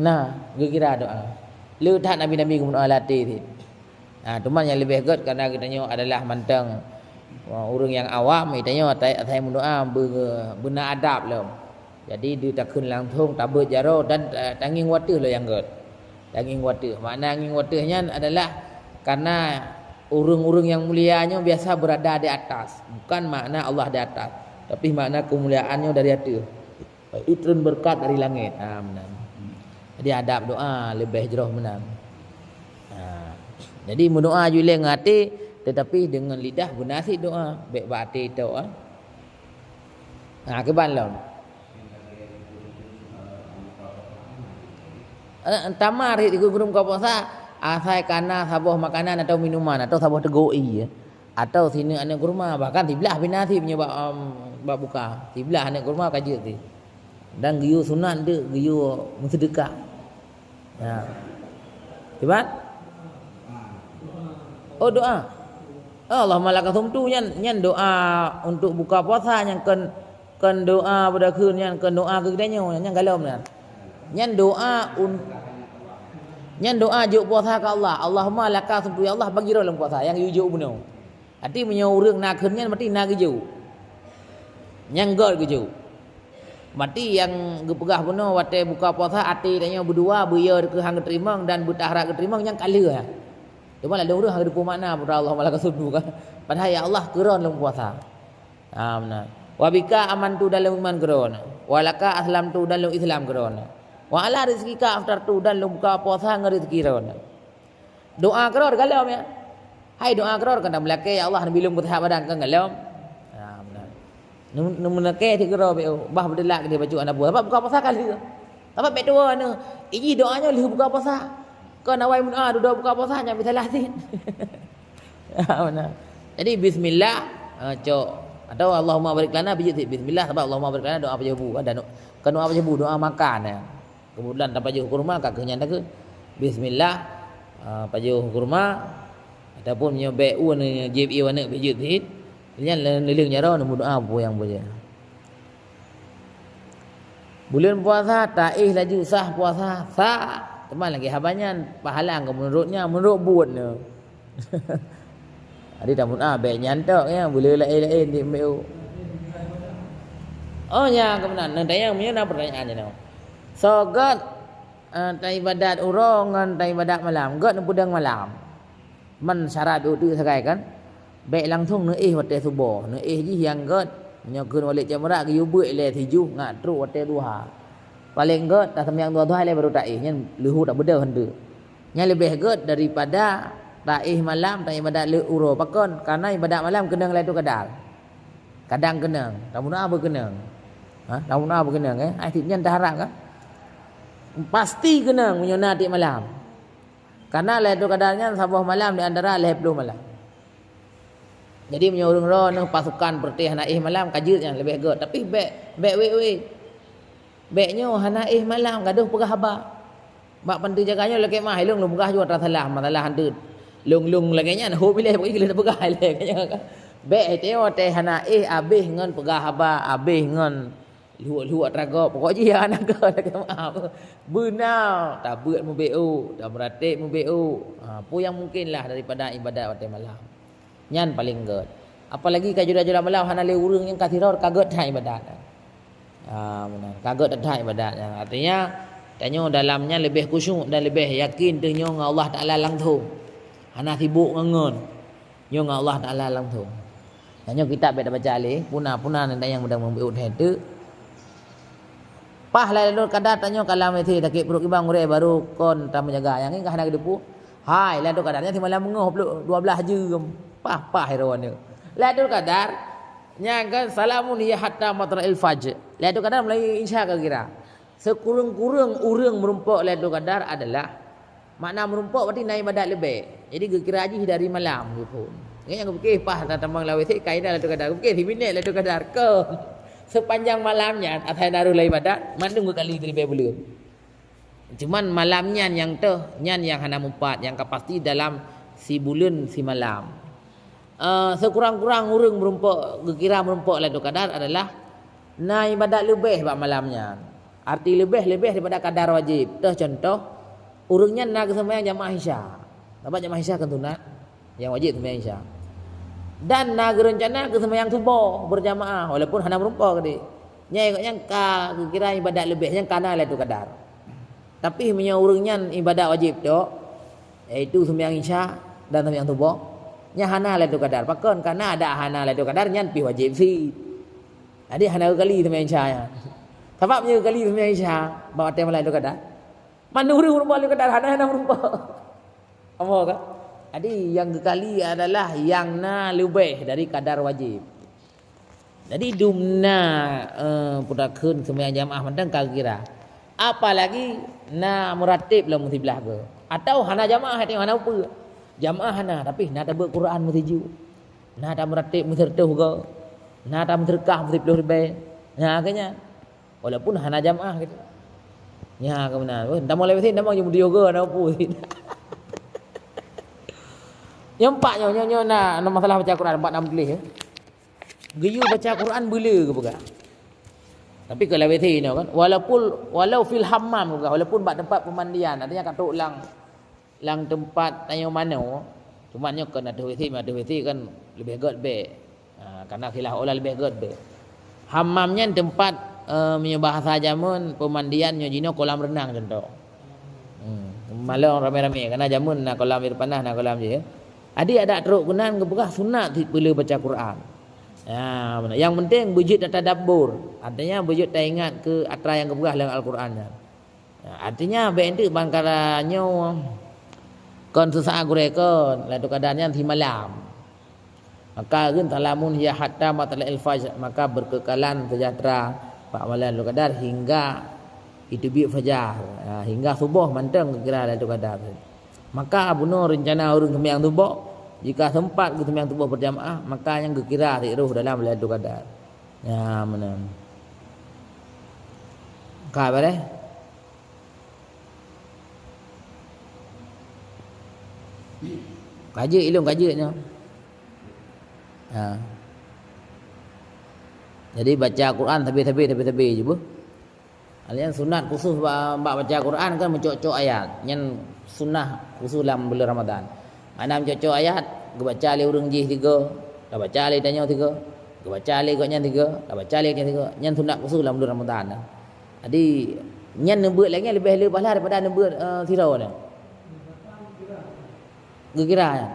Nah, geukira doa. Le that nabi-nabi geumeudoa lam até cit. Ha, teuma nyang leubeh gét karena geutanyoe adalah mantong, uh, ureuëng nyang awam, geutanyoe asai, asai meudoa beu-, beuna adab lom. Jadi, deuh takheun langsong, tabeuet jaroe dan, uh, tangieng wateueh lom nyang gét. Tangieng wateueh. Makna ngieng wateueh nyan adalah karena ureuëng-ureuëng nyang mulia nyoe biasa berada di atas. Bukan makna Allah di atas, tapi makna kemuliaan nyoe dari ateueh. Itu turun berkat dari langit. Ha, meunan. Jadi adab doa leubeh jroh meunan. Ha. Jadi meudoa ju ilée ngon até, tetapi deungon lidah beuna cit doa, bék bak até tok, ha. Ha, kiban lom. Eh, tamah ri gurée buka puasa, asai kana saboh makanan atau minuman atau saboh teugok ie, ya. Atau sineuk aneuk kurma, bahkan siblah pih na cit meunyoe bak, em, bak buka. Siblah aneuk kurma ka jeuet cit. Dan geuyue sunat deuek, geuyue meuseudeukah. Ya. Kiban? Oh, doa. Allahumma laka sumtu nyan, nyan doa untuk buka puasa, nyan kon, kon doa beuda kheun, nyan kon doa keu geutanyoe, nyan galom nyan. Nyan doa un-, nyan doa jok puasa keu Allah. Allahumma laka sumtu, ya Allah, bagi droe lom puasa nyang yue jok bunoe. Arti meunyoe ureuëng na kheun nyan, berarti na geujok. Nyang gét geujok. Berarti nyang geupeugah bunoe watée buka puasa até tanyoe beudua, beuyo keu han geuteurimong dan beutaharap geuteurimong nyang ka lheueh. Cuma ladôm ureuëng han geuteupeue makna, padahai Allah malah kasuddu kan. Padahai ya Allah keu droe lôn puasa. Ha, meunan. Wa bika amantu dan lôn iman keu droe. Wa laka aslamtu dan lôn Islam keu droe. Wa ala rizqika aftartu dan lôn buka puasa ngon rezeki droe. Doa keudroe galom ya. Hai doa keudroe kan meulakée, "Ya Allah, neubi lôn beuseuhat badan," kan galom. Ha, meunan. Neumeulakée ti keudroe, bah beudeulat keu dia bacut aneuk buah. Sabab buka puasa ka lheueh. Sabab bèk tuwo aneuk. Iji doa nyoe lheueh buka puasa. Kon awai mun a dudoe buka puasa nyang bisalah sit. Ha, meunan. Jadi bismillah, ha, cok. Atau Allahumma barik lana bijit sit bismillah, sabab Allahumma barik lana doa pajoh bu kan. Dan kan doa pajoh bu, doa makan ya. Keumudian tapajoh kurma, ka keuh nyan takheun, "Bismillah," ah, pajoh kurma, ataupun meunyoe bèk u jieb ié aneuk bijit sit, nyan leuleung jaroe neumeudoa peue nyang beujeuet. Buleuen puasa, taéh laju sah puasa, sah. Teuma lagèe haba nyan, pahala keu meunurot nyan, meunurot buet nyoe. Jadi tamun ah, bèk nyan tok ya, beu le laén-laén di meu. Oh nya, keunan. Nah, tayang meunyoe na pertanyaan jinoe. Soe göt, eh, taibadat uroe ngon taibadat malam. Göt neupeudong malam. Man syarat uteuk sagai kan. Bèk langsung neuéh watèe suboh. Neuéh jih nyang göt. Meunyoe kheun Walid Cemara geuyue beuet ilèe sijuh ngat trok watèe duha. Paleng göt, taseumayang duha-duha ilèe baru taéh. Nyan leuhô tabeudôh hanteu. Nyan leubeh gét daripada taéh malam, taibadat lé uroe. Pakon? Karena ibadat malam keunong Lailatul Qadar. Kadang keunong, tamun a beukeunong. Ha, tamun a beukeunong, eh. Ai, nyan taharap kan? Pasti keunong meunyoe na tiep malam. Karena Lailatul Qadar nyan saboh malam di antara lhèe ploh malam. Jadi meunyoe ureueng droeneuh pasukan peureuté hana éh malam, ka jeuet nyan leubeh gét. Tapi bèk, bèk wék-wék. Bèk nyoe hana éh malam, gadôh peugah haba. Bak panti jaga nyoe lakèe meu'ah, ilong lôn peugah jua atra salah, masalah hanteu. Lôn-lôn lagèe nyan, hôb ilèe, pokoknya lôn peugah ilèe. Bèk, watèe hana éh, abéh ngon peugah haba, abéh ngon luwok-luwok atra gob, pokok jih hana gob, lakèe meu'ah. Beuna, tabeuet meubeuet, tameuratéb meubeuet. Ha, peue nyang mungkin lah daripada ibadat watèe malam. Nyan paleng gét. Apalagi ka jula-jula malam hana lé ureueng nyang ka sidroe, ka gét that ibadat. Ah, meunan. Ka gét that ibadat nyan. Artinya, tanyoe dalam nyan leubeh khusyuk dan leubeh yakin teuh nyoe ngon Allah Taala langsung. Hana sibok ngon ngon. Nyoe ngon Allah Taala langsung. Tanyoe kitab bèk tabaca lé, puna-puna nyan nyang mudah membuat hai tu. Paih Lailatul Qadar tanyoe ka lam W C, sakét pruet kiban gurèe baru kon tameujaga. Nyang ngieng ka hana geuteupeue. Hai, Lailatul Qadar nyan simalam beungoh ploh dua blaih jeuem. Paih-paih droeneuh. Lailatul Qadar nyan kan salamun hiya hatta matla'il fajr. Lailatul Qadar mulai insya ka kira. Sikureueng-kureueng ureueng meurumpok Lailatul Qadar adalah Makna meurumpok berarti na ibadat leubeh. Jadi geukira jih dari malam geuphon. Ingat nyang geupikir paih na tamong lawét sét kaina Lailatul Qadar. Geupikir siminèt Lailatul Qadar. Kon. Sepanjang malam nyan asai na rôh lam ibadat, mandum geukali leubeh buleuen. Cuman malam nyan nyang teuh, nyan nyang hana meupat, nyang ka pasti dalam sibuleuen simalam. Eh, sekurang-kurang ureueng meurumpok, geukira meurumpok Lailatul Qadar adalah na ibadat leubeh bak malam nyan. Arti leubeh, leubeh daripada kadar wajéb. Teuh contoh, ureueng nyan na geuseumayang jamaah Isya. Sabab jamaah Isya kan sunat, nyang wajéb seumayang Isya. Dan na geurencana geuseumayang suboh beurjamaah, walaupun hana meurumpok keudéh. Nyan, nyan ka geukira ibadat leubeh, nyan ka na Lailatul Qadar. Tapi meunyoe ureueng nyan ibadat wajéb tok, yaitu seumayang Isya dan seumayang suboh, nyan hana Lailatul Qadar. Pakon? Karena adak hana Lailatul Qadar nyan pih wajéb sit. Jadi hana geukali seumayang Isya nyan. Sabab meunyoe geukali seumayang Isya bak watèe malam Lailatul Qadar, mandum ureueng meurumpok Lailatul Qadar, hana, hana meurumpok. Amoe ka? Jadi nyang geukali adalah nyang na leubeh dari kadar wajéb. Jadi dum na, eh, peue takheun seumayang jamaah mantong ka geukira. Apalagi na meuratéb lam siblah goe. Atau hana jamaah, hana peue. Jamaah hana, tapi na tabeuet Quran meusijuek. Na tameuratéb meusireutôh goe. Na tameuseudeukah meusiplôh ribèe. Nyan, akhé nyan. Walaupun hana jamaah gitu. Nyan keuh meunan. Weh, tamong lawét sét, tamong jeuet meutujoh goe, na peue. Nyang pat nyoe, nyoe, nyoe na, na masalah baca Quran, bak na meutuléh, ya. Geuyue baca Quran beulé geupeugah. Tapi keu lawét sét nyoe kan, walaupun, walau fil hammam geupeugah, walaupun bak teumpat peumandian, artinya ka trok lam, lam teumpat tanyoe manoe, cuma nyoe kon ateueh W C, ateueh W C kan leubeh gét bèk. Ha, karena khilaf ulama leubeh gét bèk. Hammam nyan teumpat, Eh, meunyoe bahasa jameun, peumandian nyoe jinoe kolam reunang contoh. Hmm, malong ramé-ramé, karena jameun na kolam air panas, na kolam jih, ya. Jadi adak trok keunan geupeugah sunat cit peuleueh baca Quran. Ya, beuna. Yang penting beujeuet tatadabbur. Artinya beujeuet taingat keu atra nyang geupeugah lam Al-Quran nyan. Ya, artinya bèk enteuk bangkara nyoe kon seusaat gurèe kon, Lailatul Qadar nyan simalam. Maka geun salamun hiya hatta matla'il fajr, maka berkekalan sejahtera bak malam Lailatul Qadar hingga iteubiet fajar, ha, hingga suboh mantong geukira Lailatul Qadar. Maka bunoe reuncana ureueng seumayang suboh, jika sempat geuseumayang suboh berjamaah, maka nyan geukira sit roh dalam Lailatul Qadar. Ya, meunan. Ka bareh? Ka jeuet ilôn, ka jeuet nyoe. Ha. Jadi baca Quran sabe-sabe, sabe-sabe jih beuh. Hal nyan sunat khusus ba-, bak baca Quran kan meucok-cok ayat. Nyan sunah khusus lam buleuen Ramadan. Makna meucok-cok ayat, geubaca lé ureueng jih tiga, tabaca lé tanyoe tiga, geubaca lé gobnyan tiga, tabaca lé gobnyan tiga. Nyan sunat khusus lam buleuen Ramadan. Jadi, nyan neubeuet lagèe nyan leubeh le pahala daripada neubeuet, eh, sidroe nyan. Geukira nyan.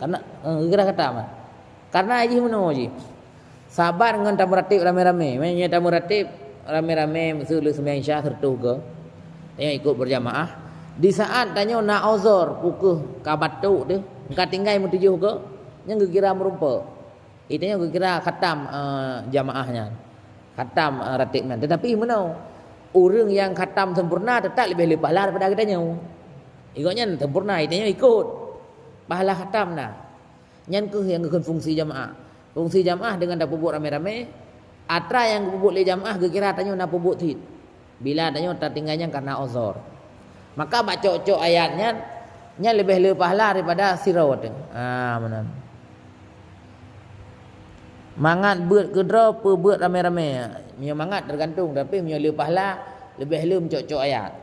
Karena, eh, geukira khatam nyan. Karena jih meunoe jih. Saban ngon tameuratéb ramé-ramé. Meunyoe tameuratéb ramé-ramé, meuseu le seumayang Isya sireutôh goe, tanyoe ikot berjamaah. Di saat tanyoe na uzur, peu kheueh ka batok teuh, ka tinggai meutujoh goe, nyan geukira meurumpok. Geutanyoe geukira khatam, eh, jamaah nyan. Khatam, eh, ratéb nyan. Tetapi meunoe, ureueng nyang khatam sempurna teutap leubeh le pahala daripada geutanyoe. Gobnyan sempurna, geutanyoe ikot. Pahala khatam na. Nyan kheueh nyang geukheun fungsi jamaah. Fungsi jamaah deungon tapeubuet ramé-ramé, atra nyang geupeubuet lé jamaah geukira tanyoe na peubuet cit. Bila tanyoe tatinggai nyan karena uzur. Maka bak cok-cok ayat nyan, nyan leubeh le pahala daripada sidroe teuh. Ha, meunan. Mangat beuet keudroe peu beuet ramé-ramé. Meunyoe mangat teugantung, tapi meunyoe le pahala, leubeh le meucok-cok ayat.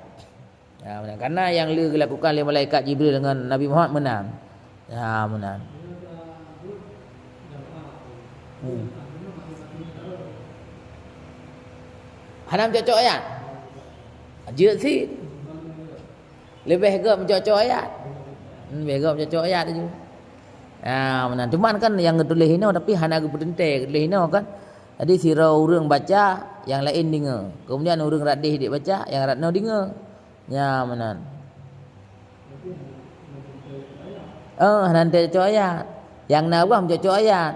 Ha, meunan. Karena nyang le geulakukan lé malaikat Jibril deungon Nabi Muhammad meunan. Ha, meunan. Hmm. Hana meucok-cok ayat? Jeuet sit. Leubeh gop meucok-cok ayat. Hmm, leubeh gop meucok-cok ayat laju. Ha, meunan. Cuman kan nyang geutuléh inoe tapi hana geupeuteuntèe geutuléh inoe kan. Jadi sidroe ureueng baca, nyang laén deungoe. Kemudian ureueng rot deh dek baca, nyang rot noe deungoe. Nyan meunan. Eh, hana teucok ayat. Nyang na Allah meucok ayat.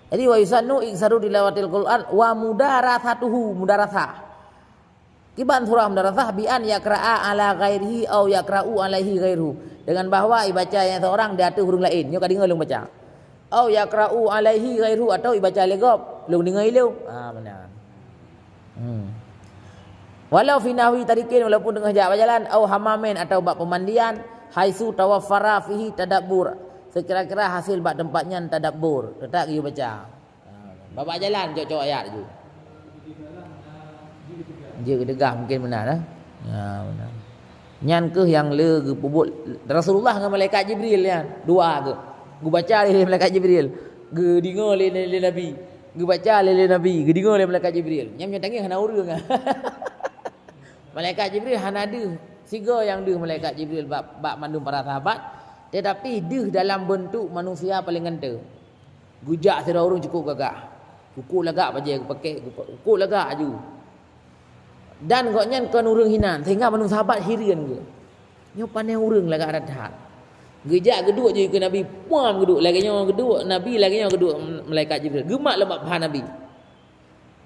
Jadi, wa yusannu iktsaru tilawatil Qur'an wa mudarasatuhu, mudarasah. Kiban surah mudarasah bi an yaqra'a ala ghairihi au yaqra'u alaihi ghairuhu. Dengan bahwa ibaca nyang seorang di ateueh ureueng laén. Nyoe ka deungoe lôn baca. Au yaqra'u alaihi ghairuhu, atau ibaca lé gob, lôn deungoe ilôn. Ha, meunan. Hmm. Walau fi nahwi tariqin, walaupun teungoh jak bak jalan, au hamamin, atau bak peumandian, haitsu tawaffara fihi tadabbur, seukira-kira hasil bak teumpat nyan tadabbur, teutap geuyue baca. Ha, bak, bak jalan cok-cok ayat laju. Jeuet geuteugah mungkin meunan, eh? Ya, meunan. Nyan kheueh nyang le geupeubuet Rasulullah ngon malaikat Jibril nyan, dua geuh. Geubaca lé malaikat Jibril, geudeungoe lé, lé, lé Nabi. Geubaca lé, lé Nabi, geudeungoe lé malaikat Jibril. Nyan meunyoe tangieng hana ureueng. Malaikat Jibril hana deuh, sigoe nyang deuh malaikat Jibril bak, bak mandum para sahabat, tetapi deuh dalam beuntuk manusia paleng ganteng. Geujak sidroe ureueng cukôp gagah. Cukôp lagak bajèe geupakè, cukôp lagak aju. Dan gobnyan kon ureueng hinan, sehingga mandum sahabat hireuen geuh. Nyoe pane ureueng lagak that-that. Geujak geuduek jih keu Nabi, puam geuduek lagèe nyoe geuduek, Nabi lagèe nyoe geuduek malaikat Jibril. Geumat lom bak paha Nabi.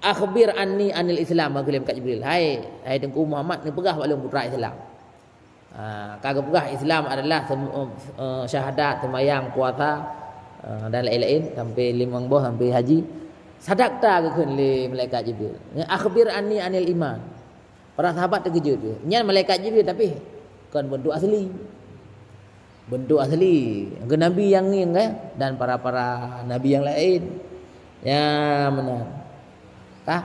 "Akhbir anni anil Islam," geukheun lé malaikat Jibril. "Hai, hai Teungku Muhammad, neupeugah bak lôn peue treuk Islam." Ah, ka geupeugah Islam adalah sem-, eh, syahadat, seumayang, puasa, eh, dan laén-laén, sampai limong boh, sampai haji. "Sadaqta," geukheun lé malaikat Jibril. Ya, "Akhbir anni anil iman." Para sahabat teukeujot. Nyan malaikat Jibril, tapi kon beuntuk asli. Beuntuk asli. Keu Nabi nyang ngieng, kan? Dan para-para nabi nyang laén. Ya, meunan. Ka?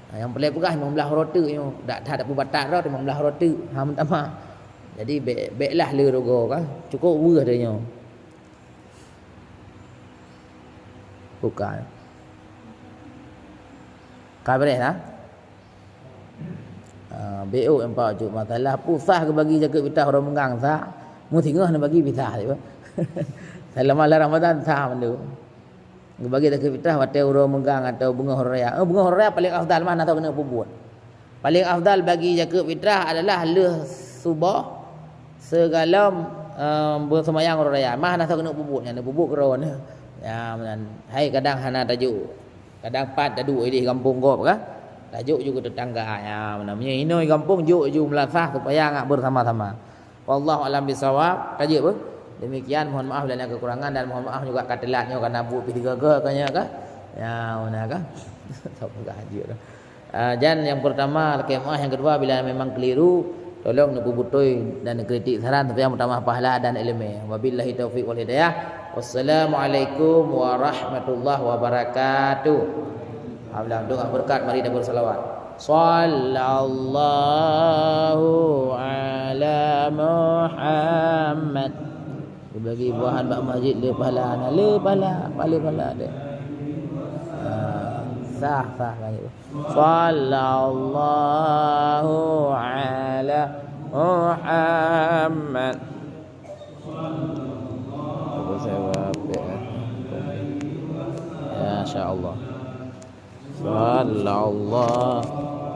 Ha, nyang peureulèe peugah limong blaih uroe teuk nyoe. Dak that peubatat droe limong blaih uroe teuk. Ha, meutamah. Jadi, bèk, bèklah le rugoe, kan? Cukôp weueh deh nyoe. Bukan. Ka beureh, ha? Ah, B O empat cut masalah. Peue sah geubagi zakeuet fitrah uroe meunggang sah. Meusingoh neubagi pih sah, ya. Selama lam Ramadan sah mandum. Geubagi zakeuet fitrah watèe uroe meunggang atau beungoh raya. Eh, beungoh raya paling afdal mah na soe keuneuk peubuet. Paling afdal bagi zakeuet fitrah adalah lheueh suboh sigohlom, eh, beuseumayang uroe raya. Mah na soe keuneuk peubuet nyan, peubuet keudroe nyan. Ya, meunan. Hai kadang hana tajok. Kadang pat taduek idéh gampông gob kah? Tajok ju keu tetangga. Ya, meunan. Meunyoe inong gampông jok ju meulasah supaya ngat bersama-sama. Wallahu a'lam bishawab. Ka jeuet beuh? Demikian, mohon maaf bila na kekurangan dan mohon maaf juga ka teulat nyoe karena buet pih tiga-tiga ka nyoe kah? Ya, meunan kah? Tak peugah jeuet dah. Ah, dan yang pertama, lakèe meu'ah, yang kedua, bila memang keliru, tolong neupeubutôi dan neukritik saran supaya meutamah pahala dan ileumèe. Wabillahi taufiq wal hidayah. Wassalamualaikum warahmatullahi wabarakatuh. Alhamdulillah, doa berkat, mari kita bersalawat. Sallallahu ala Muhammad. Dibagi buahan bak masjid le pahala, na le pahala, pahala, pahala deh. Ah, sah, sah kan itu. Sallallahu ala Muhammad. Apa saya buat apa, eh? Ya, insya Allah. Sallallahu